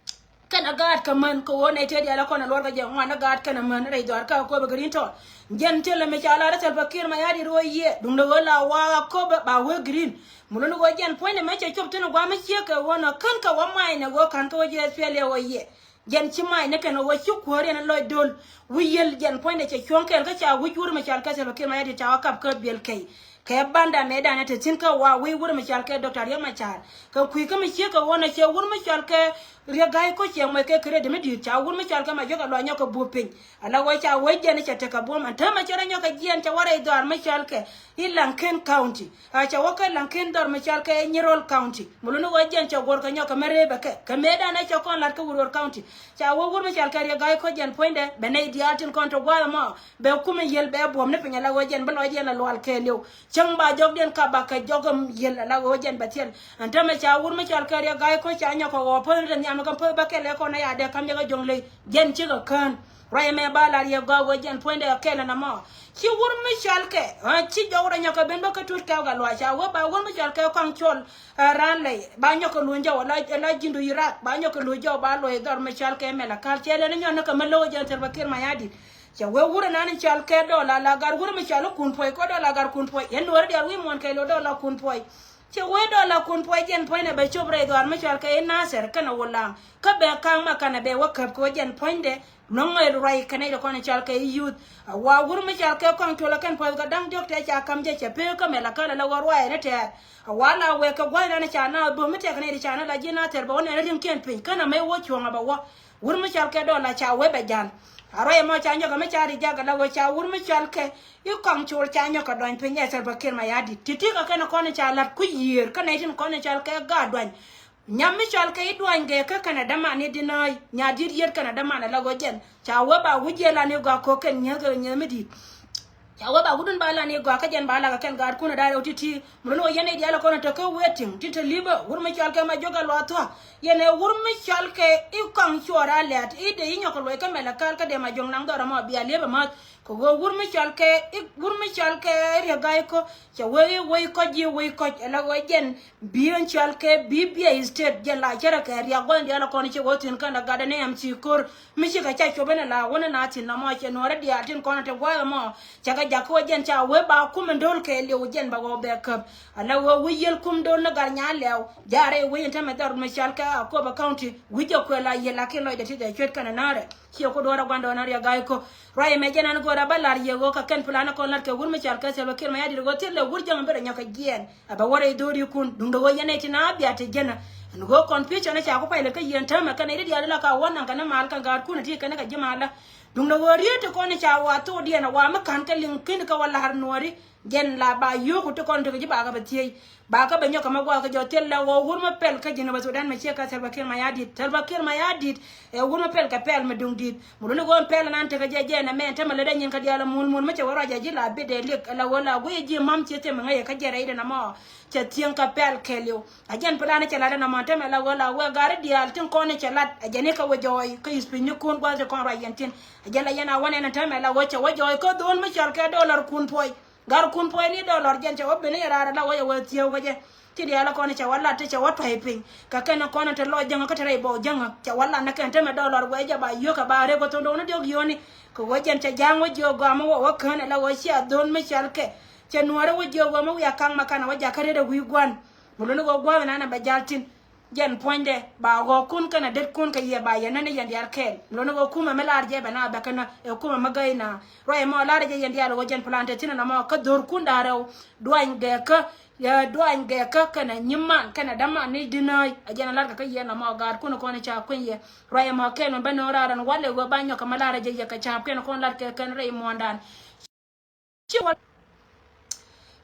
Kɛnɛ gaat kɛ män kɛ ɣöö nɛy tëë diaal ɛ kɔn ɛ luɔr kɛ jɛ ŋuan ni gaat kɛnɛ män rɛy dhɔaar kä Akobo Green Town. Jɛn thilɛ mi ca lar ɛ Salva Kiir Mayardit ɣöö yiëë duundɛ ɣöö la waak Akobo ba wee green. Mi luni ɣöö jɛn puɔ̱nydɛ mëë cɛ cop thi̱n ɛ gua̱a̱th mi ciek kɛ ɣöö nɔ kän kɛ wä ma̱a̱cnɛ ɣöö ka̱n kä wä jɛ S P L A ɣöö yiëë. Jɛn ci mac ni kɛn ɣöö ci kuäär yɛn lɔc do̱l wi̱i̱ yiël jɛn puɔ̱nydɛ cɛ cuɔ̱ŋ kɛɛl kä ca wi̱c wur mi cɔal kɛ Salva Kiir Mayardit ca wä kap kä biɛl kɛy. Kɛ banda mëëdan ɛ te thi̱n kä wa wi̱i̱ wur mi cɔal kɛ Doctor Riek Machar. Kɛ kui̱ kä mi ciek kɛ ɣöö nɔ cɛ wur mi cɔal kɛ Riek Gai Kok cɛ muɔc kɛ credit mi di̱i̱t ca wur mi cɔal kɛ Majok Gatluak nyɔk kɛ buɔ̱p piny. Ala ɣöö ca wec jɛn cɛ tekɛ buɔ̱m ɛn täämɛ cɛ rɔ nyɔk kɛ jiɛɛn cɛ wä rɛy dhɔaar mi cɔal kɛ i̱ Laŋken County. A cɛ wä kä Laŋken dhɔr mi cɔal kɛ Nyirol County. Mi luni ɣöö jɛn cɛ guɔ̱r kɛ nyɔk kɛ mi reepɛ kɛ. Kɛ mëëdan ɛ cɛ kɔn la̱t kä Wurwor County. Ca wä wur mi cɔal kɛ Riek Gai Kok jɛn puɔ̱nydɛ bɛ nɛy diaal tin kɔn te gua̱a̱th ɛmɔ. Bɛ kumɛ yiël bɛ buɔ̱m ni piny ala ɣöö jɛn bi lɔcdiɛn la lual kɛɛliw. Cäŋ ba jɔkdiɛn ka ba kɛ jɔk ɛm yiël ala ɣöö jɛn bɛ thiɛl. Ɛn täämɛ ca wur mi cɔal kɛ Riɛk Gai Kɔc ca nyɔk kɛ ɣɔɔ päth ni dɛn nhiam kɛ päth bä kɛl ɛ kɔn ɛ ya dee kam yɛ kɛ Jɔŋley jɛn cikɛ kään. Ruac ɛmɛ ba la Riɛk Gai ɣöö jɛn puɔ̱nydɛ kɛl ɛn ɛmɔ. Ci wur mi cɔal kɛ, ɛ, ci jɔk rɔ nyɔk kɛ ben bä kä Tut Kɛw Gatluak ca wee ba wur mi cɔal kɛ Kɔaŋ Cuɔl, ɛ, Raan Lɛy ba nyɔk kɛ luny jɔw ala, ala ji̱ndu Irak ba nyɔk kɛ luny jɔw ba luɔc dhɔr mi cɔal kɛ Malakal cɛ lɛn nyɔn ni kɛ mi lo̱k jɛn Salva Kiir Mayardit. Cɛ wee wur ɛnan cɔal kɛ dɔla la gar wur mi cɔal i̱ Kun Puɔy kɔ dɔla gar Kun Puɔy. Yɛn Nuɔri diaal wi̱i̱ muɔ̱ɔ̱n kɛɛliw dɔla Kun Puɔy. Cɛ wee dɔla Kun Puɔy jɛn puɔ̱nydɛ bɛ cop rɛy dhɔaar mi cɔal kɛ i̱ Nathir kɛnɛ Wulaŋ. Kä bɛ ka̱a̱ŋ ma kanɛ bɛ wä käp kɛ wä jɛn puɔ̱nydɛ. Nɔŋ ɛ ruac kɛnɛ i̱ kɔn cɔal kɛ i̱ youth. A wa wur mi cɔal kɛ Kɔaŋ Cuɔl ɛ kɛn puɔ̱th kɛ da̱ŋ diɔ̱k tɛ ca ka̱m jɛ cɛ pek kä Malakal ala wä ruac ni tɛɛr. A wa la wek kɛ gua̱th ɛnan ca na bom mi tɛk kɛnɛ i̱ ca na la ji̱ Nathir bɛ wä nɛn ri̱ŋkiɛn piny känɛ mɛ wä cuɔ̱ŋ a bɛ wä. Wur mi cɔal kɛ dɔla ca wee bɛ ja̱l. A ruac ɛmɔ ca nyɔk ɛ mi ca ri jak ala ɣöö ca wur mi cɔal kɛ i̱ Kɔaŋ Cuɔl ca nyɔk kɛ dɔny piny ɛ Salva Kiir Mayardit. Ti̱ti̱ kɛ kɛn kɔn ca la̱t kui̱ yiëër kä nɛy tin kɔn cɔal kɛ gaat duany. Nyam mi cɔal kɛ i̱ duany gɛ kä kɛnɛ däman i̱ dinääy nya di̱t yiet kɛnɛ däman ala ɣöö jɛn ca wee ba wi̱c jiɛ lan i̱ gɔaa ko̱k kɛn nyieth kɛ nyieth mi di̱i̱t. Ca wee ba wutdun ba lan i̱ gɔaa kä jɛn ba lakɛ kɛn gaatkun ɛ da̱a̱r rɛw ti̱ti̱. Mi luni wä yɛn nɛy diaal ɛ kɔn ɛ te kä waiting tin te li̱pä wur mi cɔal kɛ ma jiök ɛ luath thua̱a̱. Yɛn ɛ wur mi cɔal kɛ i̱ Kɔaŋ Cuɔl Raan Lɛy i̱ dee i̱ nyɔk kɛ luɔc kä Malakal kä dee ma jiök naŋ dhɔr ɛmɔ bia li̱pä ma̱th. Kɛ ɣöö wur mi cɔal kɛ i̱ wur mi cɔal kɛ Riɛk Gai Kɔc cɛ wee i̱ wec kɔc i̱ wec kɔc ɛ la ɣöö jɛn bi ɛn cɔal kɛ bi biɛ i̱ state jɛn la cärɛ kɛ riak gua̱n diaal ɛ kɔn cɛ ɣöö thi̱n kɛn ɛ gat ɛn ɛ ɛm ci ko̱r. Mi cikɛ ca cop ɛn ɛ la wun ɛn a thi̱n nɔmɔ cɛ Nuɔri diaal tin kɔn ɛ te gua̱a̱th ɛmɔ. Cɛ kɛ jakä wä jɛn ca wee ba kum in do̱l kɛɛliw jɛn ba wä bɛ käp. Ala wee wi̱i̱ yiël kum do̱l ni gat nya lɛw jaarɛ wi̱i̱ in tämɛ dhɔr mi cɔal kɛ Akobo County wi̱i̱ jɛ kuɛ la yiël lakin lɔcdɛ ti dhɛ cuet kɛn ɛ na̱rɛ. Ciɛ ku duɔ̱ɔ̱r ɛ gua̱ndɔɔn ɛ Riɛk Gai Kɔc. Ruac ɛmɛ jɛn an go̱o̱r ɛ bä la̱r yɛ ɣöö kɛ kɛn plan ɛ kɔn la̱t kɛ wur mi cɔal kɛ Salva Kiir Mayardit ɣöö thil lɛ wur jäŋ bi rɔ nyɔk kɛ jiɛɛn. A bɛ wä rɛy dho̱o̱rikun duundɛ ɣöö yɛn nɛy tin a bia te jɛn ɛ. Ɛn ɣöö confusion ɛ ca ku pay lät kä yiëë ɛn täämɛ kɛn nɛy ti diaal la ka wä naŋ kɛn ɛ mal kɛn gaatkun ɛ ti kɛn ɛ kɛ ji̱ mal ɛ. Duundɛ ɣöö riet ti kɔn ɛ ca wa thokdiɛn ɛ wa mi ka̱n kɛ liŋ kin kɛ wä la̱r Nuɔri. Jɛn la ba yio̱o̱ku ti kɔn tekɛ ji̱ ba kɛ bɛ thiec. Ba kɛ bɛ nyɔk kɛ mɛ gua̱a̱k kɛ jɔ̱ thil la ɣöö wur mi pɛl kä Jinub Sudan mɛ ciɛ kɛ Salva Kiir Mayardit. Salva Kiir Mayardit ɛ wur mi pɛl kɛ pɛl mi duŋ di̱t. Mi luni ɣöö pɛl ɛnan tekɛ jɛ jɛ nɛ mɛ ɛn tämɛ lätdɛ nyin kɛ diaal ɛ mul mul mi cɛ wä ruac ɛ ji̱ la bitdɛ liek ɛ la ɣöö la guiy ɛ ji̱ mam ciɛ thiɛ mi ŋäcɛ kä jɛ rɛydɛ nɔmɔ. Cɛ thiäŋ kɛ pɛl kɛɛliw. A jɛn plan cɛ lat ɛn nɔmɔ ɛn tämɛ la ɣöö la wek gari diaal tin kɔn cɛ lat ɛ jɛn i̱ kɛ wä jɔɔy kä i̱ pinynikun gua̱th ti kɔn ruac yɛn thi̱n. A jɛn la yɛn a wä nɛn ɛn tämɛ la ɣöö cɛ wä jɔɔy kä dho̱l mi cɔal kɛ dollar Kun Puɔy. Gar Kun Puɔy ni dollar jɛn cɛ wä ben i̱ raar ala wä yɛ wä thieu kä jɛ. Ti diaal kɔn cɛ wä lat ti cɛ wä tua̱y piny. Kɛ kɛn kɔn te lɔc jäŋä kä te rɛy bɔw jäŋä cɛ wä lat ni kɛn te mɛ dollar wee jɛ ba yio̱k kɛ ba rek wä tho̱ŋ do̱ŋ ni diɔ̱k yio̱ni. Kɛ wä jɛn cɛ ja̱a̱ŋ wä jiök gɔaa mi wä wä kään ala wä cia dho̱l mi cɔal kɛ. Cɛ Nuɔ̱ɔ̱ri wä jiök wä mi wiaa ka̱ŋ ma kanɛ wä jakä ret ɛ wi̱i̱ gua̱n. Mi luni wä gua̱a̱th ɛn anɛ bɛ jal thi̱n. Jɛn puɔ̱nydɛ ba ɣɔɔkun kɛnɛ detkun kɛ yɛ ba yɛ nɛn ni yɛn diaal kɛɛl. Mi luni ɣɔɔkun mɛ mi lar jɛ bɛ na bɛ kɛnɛ ɛ kumɛ mi gäy na. Ruac ɛmɔ lar jɛ yɛn diaal ɣöö jɛn plan te thi̱n ɛn ɛmɔ kä dho̱rkun da̱ŋ rɛw. Duany gɛɛkä, ɛ, duany gɛɛkä kɛnɛ nyiman kɛnɛ däman ni dinääy. Ɛ jɛn ɛ lar kɛ kä yɛn ɛmɔ gaatkun kɔn ca kuiny yɛ. Ruac ɛmɔ kɛɛl mi bä no̱o̱ŋ raar ɛn walɛ ɣöö ba nyɔk kɛ mi lar jɛ yɛ kɛ ca̱a̱p kɛn kɔn lar kɛ kɛn rɛy muɔ̱ɔ̱ndan. Ci wä,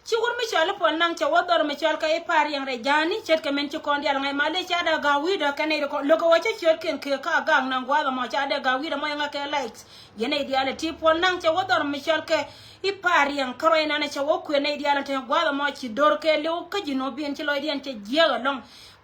ci wur mi cɔal i̱ Puɔl Naŋ cɛ wä dhɔr mi cɔal kɛ i̱ Pariɛŋ rɛy ja̱a̱ni ce̱tkɛ min ci kɔn diaal ŋa̱c malɛ ca dee ga̱a̱k wi̱i̱dä kɛn nɛy ti kɔn lo̱kɛ wä cä ciöt kiɛn kɛ ka ga̱a̱k naŋ gua̱a̱th ɛmɔ ca dee ga̱a̱k wi̱i̱dä mɔ iŋa kɛ likes. Yɛn nɛy diaal ɛ ti Puɔl Naŋ cɛ wä dhɔr mi cɔal kɛ i̱ Pariɛŋ kä ruac nanɛ cɛ wä kuëë nɛy diaal ɛn te gua̱a̱th ɛmɔ ci do̱r kɛ li̱w kä ji̱ nɔ biɛn ci lɔcdiɛn cɛ jiääk ɛlɔ̱ŋ.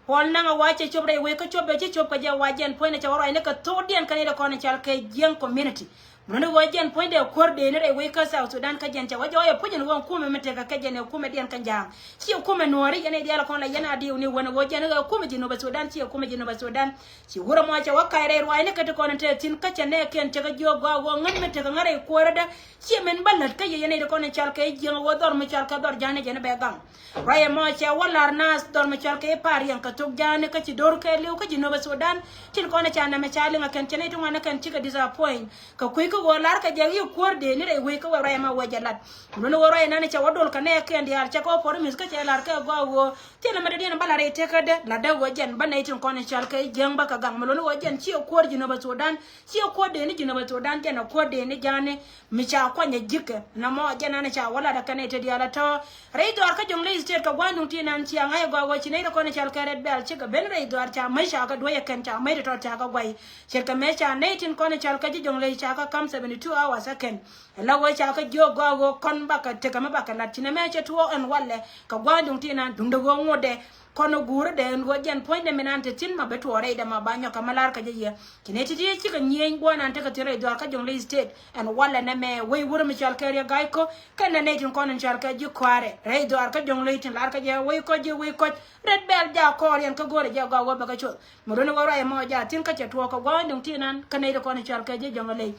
Puɔl Naŋ a wa cɛ cop rɛy wec kä cop bɛ ci cop kɛ jɛ wa jɛn puɔ̱nydɛ cɛ wä ruacni kɛ thokdiɛn kɛn i̱ dee kɔn cɔal kɛ Jiɛŋ community. Mun ni ɣöö jɛn puɔ̱nydɛ kuäär dee ni rɛy wec kä South Sudan kä jɛn cɛ wä jɔɔc ɛ puc ɛn ɣöö kumɛ mi tekɛ kɛ jɛn ɛ kumɛ diɛn kä ja̱a̱ŋ. Ciɛ kumɛ Nuɔ̱ɔ̱ri yɛn i̱ diaal kɔn la yɛn a diw ni wän ɣöö jɛn ɛ kumɛ Jinub Sudan ciɛ kumɛ Jinub Sudan. Ci wurɛ mɔ cɛ wä kac rɛy ruacni kä ti kɔn in te thi̱n kä cɛ nɛɛkiɛn cɛ kɛ jiök gɔaa ɣöö ŋän mi tekɛ ŋän rɛy kuäärädä. Ciɛ min bä lät kä yɛ yɛn i̱ ti kɔn in cɔal kɛ Jiɛŋ ɣöö dhɔr mi cɔal kɛ dhɔr ja̱a̱ŋni jɛn ɛ bɛ gaŋ. Ruac ɛmɔ cɛ wä lar naath dhɔr mi cɔal kɛ i̱ Pariɛŋ kɛ thok ja̱a̱ni kä ci do̱r kɛɛliw kä Jinub Sudan. Tin kɔn ca nɛmɛ ca liŋ ɛ kɛn cɛ nɛy ti ŋuan ɛ kɛn cikɛ disappoint. Kɛ kui̱ kä ɣöö lar kɛ jɛ i̱ kuäär dee ni rɛy wec kä wek ruac ɛmɔ wec jɛ lat. Mun ni ɣöö ruac ɛnan cɛ wä dol kɛ nɛɛkiɛn diaal cɛ kɛ wä promise kä cɛ lar kɛ gɔaa ɣöö thilɛ mɛ dee diɛn bä la rɛy tekädɛ la dee ɣöö jɛn bä nɛy tin kɔn cɔal kɛ Jiɛŋ bä kɛ gaŋ. Mun ni ɣöö jɛn ciɛ kuäär Jinub Sudan. Ciɛ kuäär dee ni Jinub Sudan jɛn ɛ kuäär dee ni ja̱a̱ni. Mi ca kuany ɛ ji̱kɛ nɔmɔ jɛn an ca wä lat ɛ kɛn ɛ te diaal ɛ tɔ̱. Rɛy dhɔaar kä Jonglei State kɛ gua̱a̱th nuŋ ti nan ciaŋ ɛ gɔaa ɣöö ci nɛy ti kɔn ɛ cɔal kɛ Red Belt cikɛ ben rɛy dhɔaar ca mäc ca kɛ duäc ɛ kɛn ca mäc ti tɔt ca kɛ guay. Ce̱tkɛ mëë ca nɛy tin kɔn ɛ cɔal kɛ ji̱ Jonglei ca kɛ ka̱m seventy two hours ɛ kɛn. Ɛ la wee ca kä jiök gɔaa ɣöö kɔn bakɛ tekɛ mi bakɛ lat ci nɛ mɛ cɛ tuɔɔk ɛn walɛ kɛ gua̱a̱th duŋ ti nan duŋdɛ ɣöö ŋotdɛ kɔn ɛ guurä dɛ ɛn ɣöö jɛn puɔ̱nydɛ mi nan te thi̱n ma bi tuɔɔk rɛydɛ ma ba nyɔk kɛ mi la̱r kɛ jɛ yɛ. Ci nɛ ti̱ti̱ cikɛ nyieny gua̱a̱th nan tekɛ thi̱n rɛy dhuaar kä Jonglei State ɛn walɛ nɛ mɛ wec wurä mi cɔal kɛ Riek Gai Kok kɛn nɛ nɛy tin kɔn in cɔal kɛ ji̱ kɔaarɛ rɛy dhuaar kä Jonglei tin la̱r kɛ jɛ wec kɔc ji̱ wec kɔc. Red Belt ja kɔɔr yɛn kä go̱o̱rɛ jɛ gɔaa wä bɛ kɛ cuɔth. Mi runi wä ruac ɛmɔ ja thi̱n kä cɛ tuɔɔk kɛ gua̱a̱th duŋ ti nan kä nɛy ti kɔn in cɔal kɛ ji̱ Jonglei.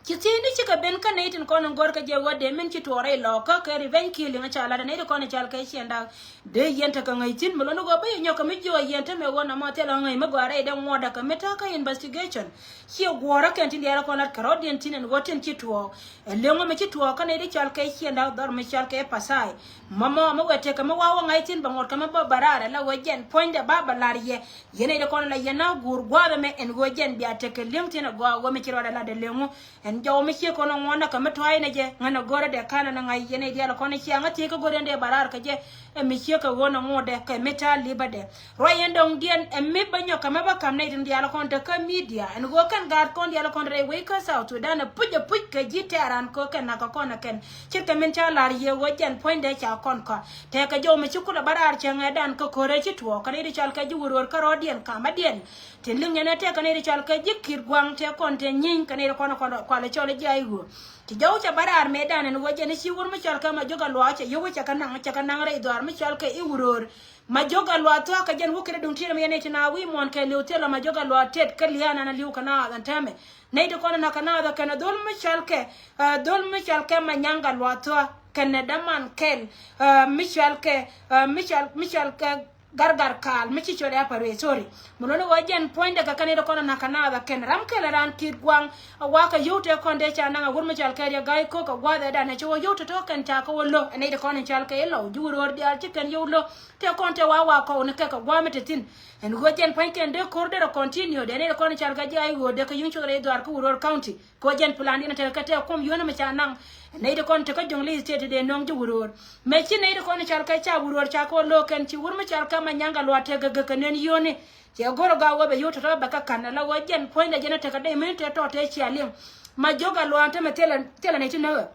Ci thi̱n ni cikɛ ben kä nɛy tin kɔn in go̱o̱r kɛ jɛ wä dee min ci tuɔɔk rɛy lɔɔk kä kɛ revenge killing ca lat nɛy ti kɔn in cɔal kɛ ciɛn dak. Dee yɛn tekɛ ŋäc thi̱n mi luni ɣöö bä yɛ nyɔk kɛ mi jiök yɛn te mɛ ɣöö nɔmɔ thilɛ ŋäc mi gɔaa rɛy dee ŋuɔ̱t dak kɛ mi ta̱a̱ kä investigation. Ciɛ guɔ̱ɔ̱rä kɛn tin diaal kɔn lat kɛ rɔ̱diɛn tin ɛn ɣöö tin ci tuɔɔk. Ɛ liŋ ɣöö mi ci tuɔɔk kä nɛy ti cɔal kɛ ciɛn dak dhɔr mi cɔal kɛ Pasai. Mɔmɔ mi wɛ tekɛ mi wa̱a̱ wä ŋa̱c thi̱n bɛ ŋuɔ̱t kɛ mi bä bä raar ɛ la ɣöö jɛn puɔ̱nydɛ ba bɛ lar yɛ. Yɛn nɛy ti kɔn la yɛn na guur gua̱a̱th ɛmɛ ɛn ɣöö jɛn bia tekɛ li̱eŋ thi̱n ɛ gɔaa ɣöö mi ci ruaadɛ lat ɛ liŋ ɣöö ɛn jɔw mi ciek kɔn ɛ ŋuɔ̱t nä kɛ mi tɔ̱a̱c nɛ jɛ ŋän ɛ go̱rä dɛ ka̱n ɛn ɛ ŋa̱c yɛn nɛy diaal kɔn ɛ ciaŋ ɛ thiec kä go̱rä ɛn dee bɛ raar kɛ jɛ. Ɛ mi ciek kɛ ɣöö nɛ ŋuɔ̱t dɛ kɛ mi ta̱a̱ li̱pä dɛ. Ruac yɛn dɔ̱ŋ diɛn ɛ mi bä nyɔk kɛ mɛ bä ka̱m nɛy tin diaal kɔn te kä media ɛn ɣöö kɛn gaat kɔn diaal kɔn rɛy wec kä South Sudan ɛ puc ɛ puc kɛ ji̱ tɛ̈ran kɛ ɣöö kɛn nakä kɔn ɛ kɛn. Ce̱tkɛ min ca la̱r yɛ ɣöö jɛn puɔ̱nydɛ ca kɔn kɔa̱r. Tɛkɛ jɔw mi ci kulɛ bä raar cäŋ ɛ dan kä ko̱rɛ ci tuɔɔk kɛ nɛy ti cɔal kɛ ji̱ wurwur kä rɔɔdiɛn kamädiɛn. Tin liŋ yɛn ɛ tɛkɛ nɛy ti cɔal kɛ ji̱ Ki̱i̱t Gua̱a̱ŋ tɛ kɔn tɛ nyieny kɛ nɛy ti kɔn kɔn kualɛ cɔl ji̱ ay ɣöö. Ci jɔw cɛ bä raar mëëdan ɛn ɣöö jɛn i̱ ci wur mi cɔal kɛ Majɔk Gatluak cɛ yio̱w cɛ kɛ naŋ cɛ kɛ naŋ rɛy dhɔaar mi cɔal kɛ i̱ Wuror. Majɔk Gatluak thua̱a̱ kɛ jɛn wä kɛn i̱ duŋ ti̱i̱t mi yɛn i̱ ti na wi̱i̱ muɔ̱ɔ̱n kɛ li̱w thilɛ Majɔk Gatluak tet kä lia̱a̱n an a li̱w kɛ naath ɛn täämɛ. Nɛy ti kɔn in nakä naath ɛ kɛn ɛ dhol mi cɔal kɛ, ɛ, dhol mi cɔal kɛ Manyaŋ Gatluak thua̱a̱ kɛn ɛ däman kɛl, ɛ, mi cɔal kɛ, ɛ, mi cɔal, mi cɔal kɛ Gargar Kaal mi ci cɔl ɛ Aparuëc, sorry. Mi luɔ̱ni ɣöö jɛn puɔ̱nydɛ kɛ kɛn i̱ ti kɔn in nakä naath ɛ kɛn ram kɛl ɛ raan Ki̱i̱t Gua̱a̱ŋ. Ɛ wa̱a̱ kɛ yio̱w tëë kɔn tëë ca naŋ ɛ wur mi cɔal kɛ Riek Gai Kok kɛ gua̱a̱th ɛ dan ɛ ci wä yio̱w tɔ̱tɔ̱ kɛn ca kɛ wä lo̱ ɛ nɛy ti kɔn in cɔal kɛ i̱ Lɔw ji̱ Wuror diaal ci kɛn yio̱w lo̱. Tëë kɔn tëë wa̱a̱ wa̱a̱ kɔw ni kɛ kɛ gua̱a̱th mi te thi̱n. Ɛn ɣöö jɛn pua̱nykiɛn dee ko̱r derɛ continue dee nɛy ti kɔn in cɔal kɛ ji̱ ay ɣöö dee kɛ yuŋ cuɔth rɛy dhuaar kä Wuror County. Kɛ ɣöö jɛn plan diɛn tɛkɛ kɛ tɛk kuɔm yio̱o̱ni mi ca naŋ. Nɛy ti kɔn te kä Jonglei State dee nööŋ ji̱ Wuror. Mëë ci nɛy ti kɔn in cɔal kɛ ca Wuror ca kɛ wä lo̱ kɛn ci wur mi cɔal kɛ Manyaŋ Gatluak tëë gäk gäk kɛ nööŋ yio̱o̱ni. Cɛ go̱r ɛ gɔaa ɣöö bɛ yio̱w tɔ̱tɔ̱ bɛ kä ka̱n ala ɣöö jɛn puɔ̱nydɛ jɛn ɛ tekɛ dee mi tëë tɔ̱ tëë cia liŋ. Majɔk Gatluak tämɛ thilɛ, thilɛ nɛy ti näk ɛ.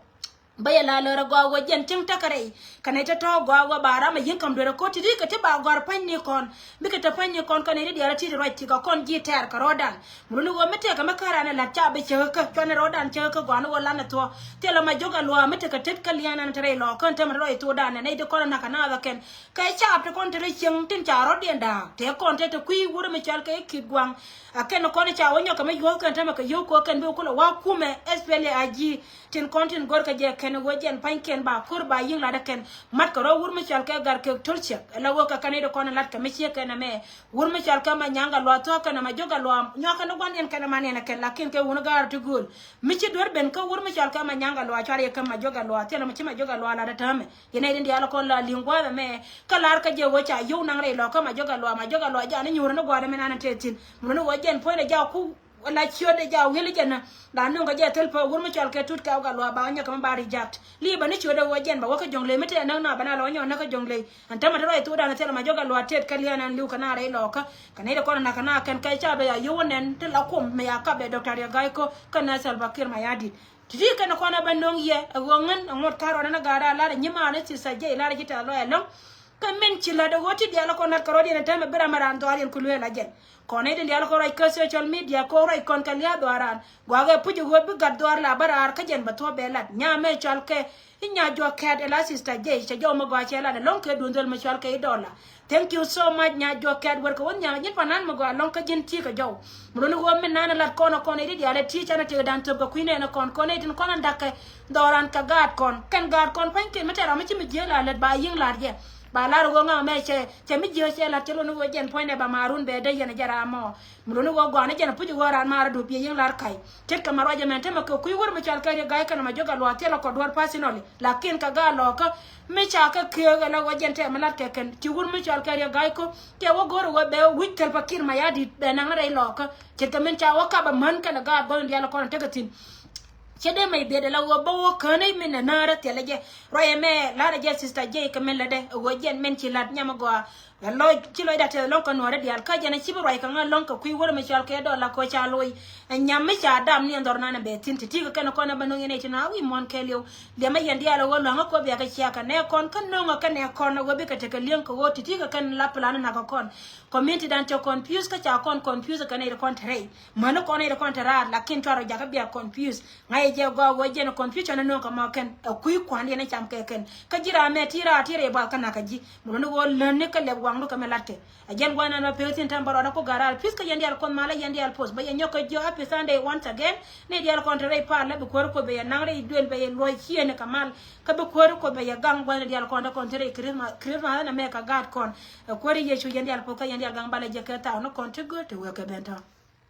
Bä yɛ la lär ɛ gɔaa wä jɛn cieŋ täk kɛ rɛy. Kɛnɛ te tɔ̱ gɔaa wä ba ram ɛ yi̱n ka̱m duer ɛ ko̱t ti ri kɛ ti ba gɔ̱a̱r pa̱ny ni kɔn. Bikɛ te pa̱ny ni kɔn kɛnɛ ti diaal ti ti ruac ti kɛ kɔn ji̱ tɛɛr kɛ rɔɔdan. Mun ni wä mi tëëkɛ mi kä ran ɛ la̱t ca bi cäkä kä cuanɛ rɔɔdan cäkä kä gɔaa ni wä lan ɛ thuɔ̱k. Thilɛ Majɔk Gatluak mi tekɛ tet kä lia̱a̱n ɛn te rɛy lɔɔk kän te mi te rɔɔc thuɔɔdan ɛ nɛy ti kɔn ɛ na̱k kɛ naath ɛ kɛn. Kɛ caap ti kɔn te rɛy cieŋ tin ca rɔɔdiɛn da̱a̱k. Tëë kɔn te te kui̱ wurɛ mi cɔal kɛ i̱ Ki̱i̱t Gua̱a̱ŋ. A kɛn kɔn ca wä nyɔk kɛ mi yuɔ̱th kɛn tämɛ kɛ yio̱w kɛ kɛn bi kulɛ wa̱a̱ kumɛ S P L A I G. Tin kɔn tin go̱r kɛ jɛ kɛn ɣöö jɛn pa̱nykiɛn ba ko̱r ba yi̱ŋ latdä kɛn. Mat kɛ rɔ wur mi cɔal kɛ Gatkeek Tolchiɛk. Ɛ la ɣöö kɛ kɛn i̱ ti kɔn lat kɛ mi ciek kɛn ɛmɛ. Wur mi cɔal kɛ Manyaŋ Gatluak thuɔ̱k kɛn ɛmɛ Majɔk Gatluak nyuak kɛn i̱ gua̱n yɛn kɛn ɛmɛ niɛn ɛ kɛn lakin kɛ wun gaat ti gööl. Mi ci duer ben kä wur mi cɔal kɛ Manyaŋ Gatluak cuarɛ yɛ kɛ Majɔk Gatluak thilɛ mi ci Majɔk Gatluak latdä täämɛ. Yɛn nɛy tin diaal kɔn la li̱ŋ gua̱a̱th ɛmɛ. Kä la̱r kä jɛ ɣöö ca yio̱w naŋ rɛy lɔ̱kä Majɔk Gatluak, Majɔk Gatluak jɛ an i̱ nyuurä ni gua̱a̱th ɛmɛ nan tëë thi̱n. Mun ni ɣöö jɛn puɔ̱nydɛ jɛ a ku la ciötdɛ jɛ a wi̱el jɛ nä. La nöŋ kɛ jɛ thil pä wur mi cɔal kɛ Tut Kɛw Gatluak ba nyɔk kɛ mi ba reject. Li̱i̱ bä ni ciötdɛ ɣöö jɛn ba wä kä Jonglei mi tëë näk na bä na la wä nyɔk näk kä Jonglei. Ɛn tämɛ te rɔy thokdan thilɛ Majɔk Gatluak tëët kä lia̱a̱n ɛn li̱w kɛ na rɛy lɔ̱kä. Kɛ nɛy ti kɔn na̱k kɛ na kɛn kɛ ca bɛ ya yio̱w nɛn ti la kuɔm mi ya kap bɛ Doctor Riek Gai Kok kä nɛ Salva Kiir Mayardit. Ti̱ti̱ kɛn kɔn ɛ bä no̱o̱ŋ yɛ ɛ ɣöö ŋän ɛ ŋuɔ̱t ka̱r ɣɔn ɛn ɛ ga̱a̱r ɛ lar ɛ nyimaan ɛ thi̱th a jiɛc lar ɛ ci tɛ̈th lɔc ɛlɔ̱ŋ. Kɛ min ci la̱t ɛ ɣöö ti diaal ɛ kɔn la̱t kɛ rɔ̱diɛn ɛ tɛmɛ bi ram ɛ raan dhɔaariɛn ku lueel a jɛn. Kɔn nɛy tin diaal ɛ kɔn ruac kä social media kɔn ruac kɔn kɛ lia̱a̱ dhɔaaran. Gua̱a̱k ɛ puc ɛ ɣöö bi gat dhɔaar la bä raar kä jɛn bɛ thuɔ̱ɔ̱p bɛ lat. Nyamɛ cɔal kɛ i̱ Nyajuɔk Kɛ̈t ɛ la Sister Jay cɛ jɔw mi gɔaa cɛ lat ɛlɔ̱ŋ kɛ duundhöl mi cɔal kɛ i̱ Dollar. Thank you so much Nyajuɔk Kɛ̈t, wër kɛ wä nhiam ji̱n panan mi gɔaa ɛlɔ̱ŋ kä ji̱n ti̱i̱ kɛ jɔw. Mi luni ɣöö min nan ɛ lat kɔn ɛ kɔn ɛ i̱ di diaal ɛ ti̱i̱ canɛ tëëk dan thöp kɛ kui̱ nɛn ɛ kɔn kɔn ɛ tin kɔn ɛ da̱k kɛ dhɔran kɛ gaat kɔn. Kɛn gaat kɔn pa̱nykiɛn mi tɛr ram mi ci mi jiääk la lät ba yi̱ŋ la̱r jɛ. Ba la̱r ɣöö ŋa̱k mɛ cɛ, cɛ mi jiääk cɛ la̱r cɛ luni ɣöö jɛn puɔ̱nydɛ ba ma̱a̱r wun bɛ dee yɛn ɛ jɛ ram mɔ. Mi luni ɣöö gɔaa ni jɛn ɛ puc ɣöö raan ma̱a̱r ɛ duɔ̱p yɛ yi̱ŋ la̱r ka̱c. Ce̱tkɛ ma ruac ɛmɛn te mɛ kɛ kui̱ wur mi cɔal kɛ Riek Gai kɛn ɛ Majɔk Gatluak thilɛ kɔt duɔ̱ɔ̱r personally. Lakin kɛ gaat lɔ̱kä mi ca kɛ kiök ɛ la ɣöö jɛn tɛmɛ la̱t kɛ kɛn ci wur mi cɔal kɛ Riek Gai Kok. Kɛ wä go̱o̱r ɛ ɣöö bɛ wi̱c Salva Kiir Mayardit bɛ naŋ ni rɛy lɔ̱kä. Ce̱tkɛ min ca wä kap ɛ män kɛnɛ gaat gɔ̱ny diaal ɛ kɔn ɛ tekɛ thi̱n. Cɛ dee mɛy biɛt ɛ la ɣöö bä wä kään i̱ min ɛ näärä thilɛ jɛ. Ruac ɛmɛ la̱rä jɛ Sister Jay kɛ min lätdɛ ɛ ɣöö jɛn min ci la̱t nyam ɛ gɔaa. Ɛ lɔc ci lɔcda tɛth lɔŋ kɛ nuɔ̱ɔ̱rä diaal kä jɛn a ci bi ruac kɛ ŋä lɔŋ kɛ kui̱ wär mi cɔal kɛ dɔla kɔ ca loc. Ɛ nyam mi ca dam ni ɛn dhɔr nan ɛ bɛ thi̱n ti ti kɛ kɛn kɔn ɛ bä no̱ŋ yɛn ɛ ti na wi̱i̱ muɔ̱n kɛɛliw. Liɛmɛ yɛn diaal ɛ ɣöö lua̱ŋä kɔ bia kɛ cia kɛ nɛ kɔn kä no̱ŋä kɛ nɛ kɔn ɛ ɣöö bikɛ tekɛ li̱eŋ kɛ ɣöö ti ti kɛ kɛn la plan nak kɛ kɔn. Community dan cɛ confuse kä ca kɔn confuse kɛ nɛ yɛ kɔn te rɛy. Mäni kɔn yɛ kɔn te raar lakin cuarɛ jakä bia confuse. Ŋa̱c jɛ gɔaa ɣöö jɛn confusion ni nööŋ kɛ mɔ kɛn ɛ kui̱ kua̱n yɛn ɛ cam kɛ kɛn. Kä ji̱ ram mɛ ti raar ti rɛy buath kä nak kä ji̱. Mi luni ɣöö lätni kä lɛp waŋdu kɛ mɛ latkɛ. Ɛ jɛn gua̱n ɛn bä pek thi̱n tɛm bä rɔɔdä ku ga̱raar pi̱th kä yɛn diaal Kuoth malä yɛn diaal poth bä yɛ nyɔk kɛ jiök happy Sunday once again. Ni diaal kɔn te rɛy pa̱a̱l lɛ bi kuäär Kuoth bɛ yɛ naŋ rɛy duël bɛ yɛ luɔ̱c ciëëni kɛ mal. Kä bi kuäär Kuoth bɛ yɛ gaŋ gua̱n ni diaal kɔn te kɔn te rɛy Christmas, Christmas ɛn ɛmɛ kɛ gaat kɔn. Ɛ kuäär Yecu yɛn diaal poth kä yɛn diaal gaŋ balɛ jɛ kɛ thaak ni kɔn ti gööl te wek kɛ ben tɔ̱.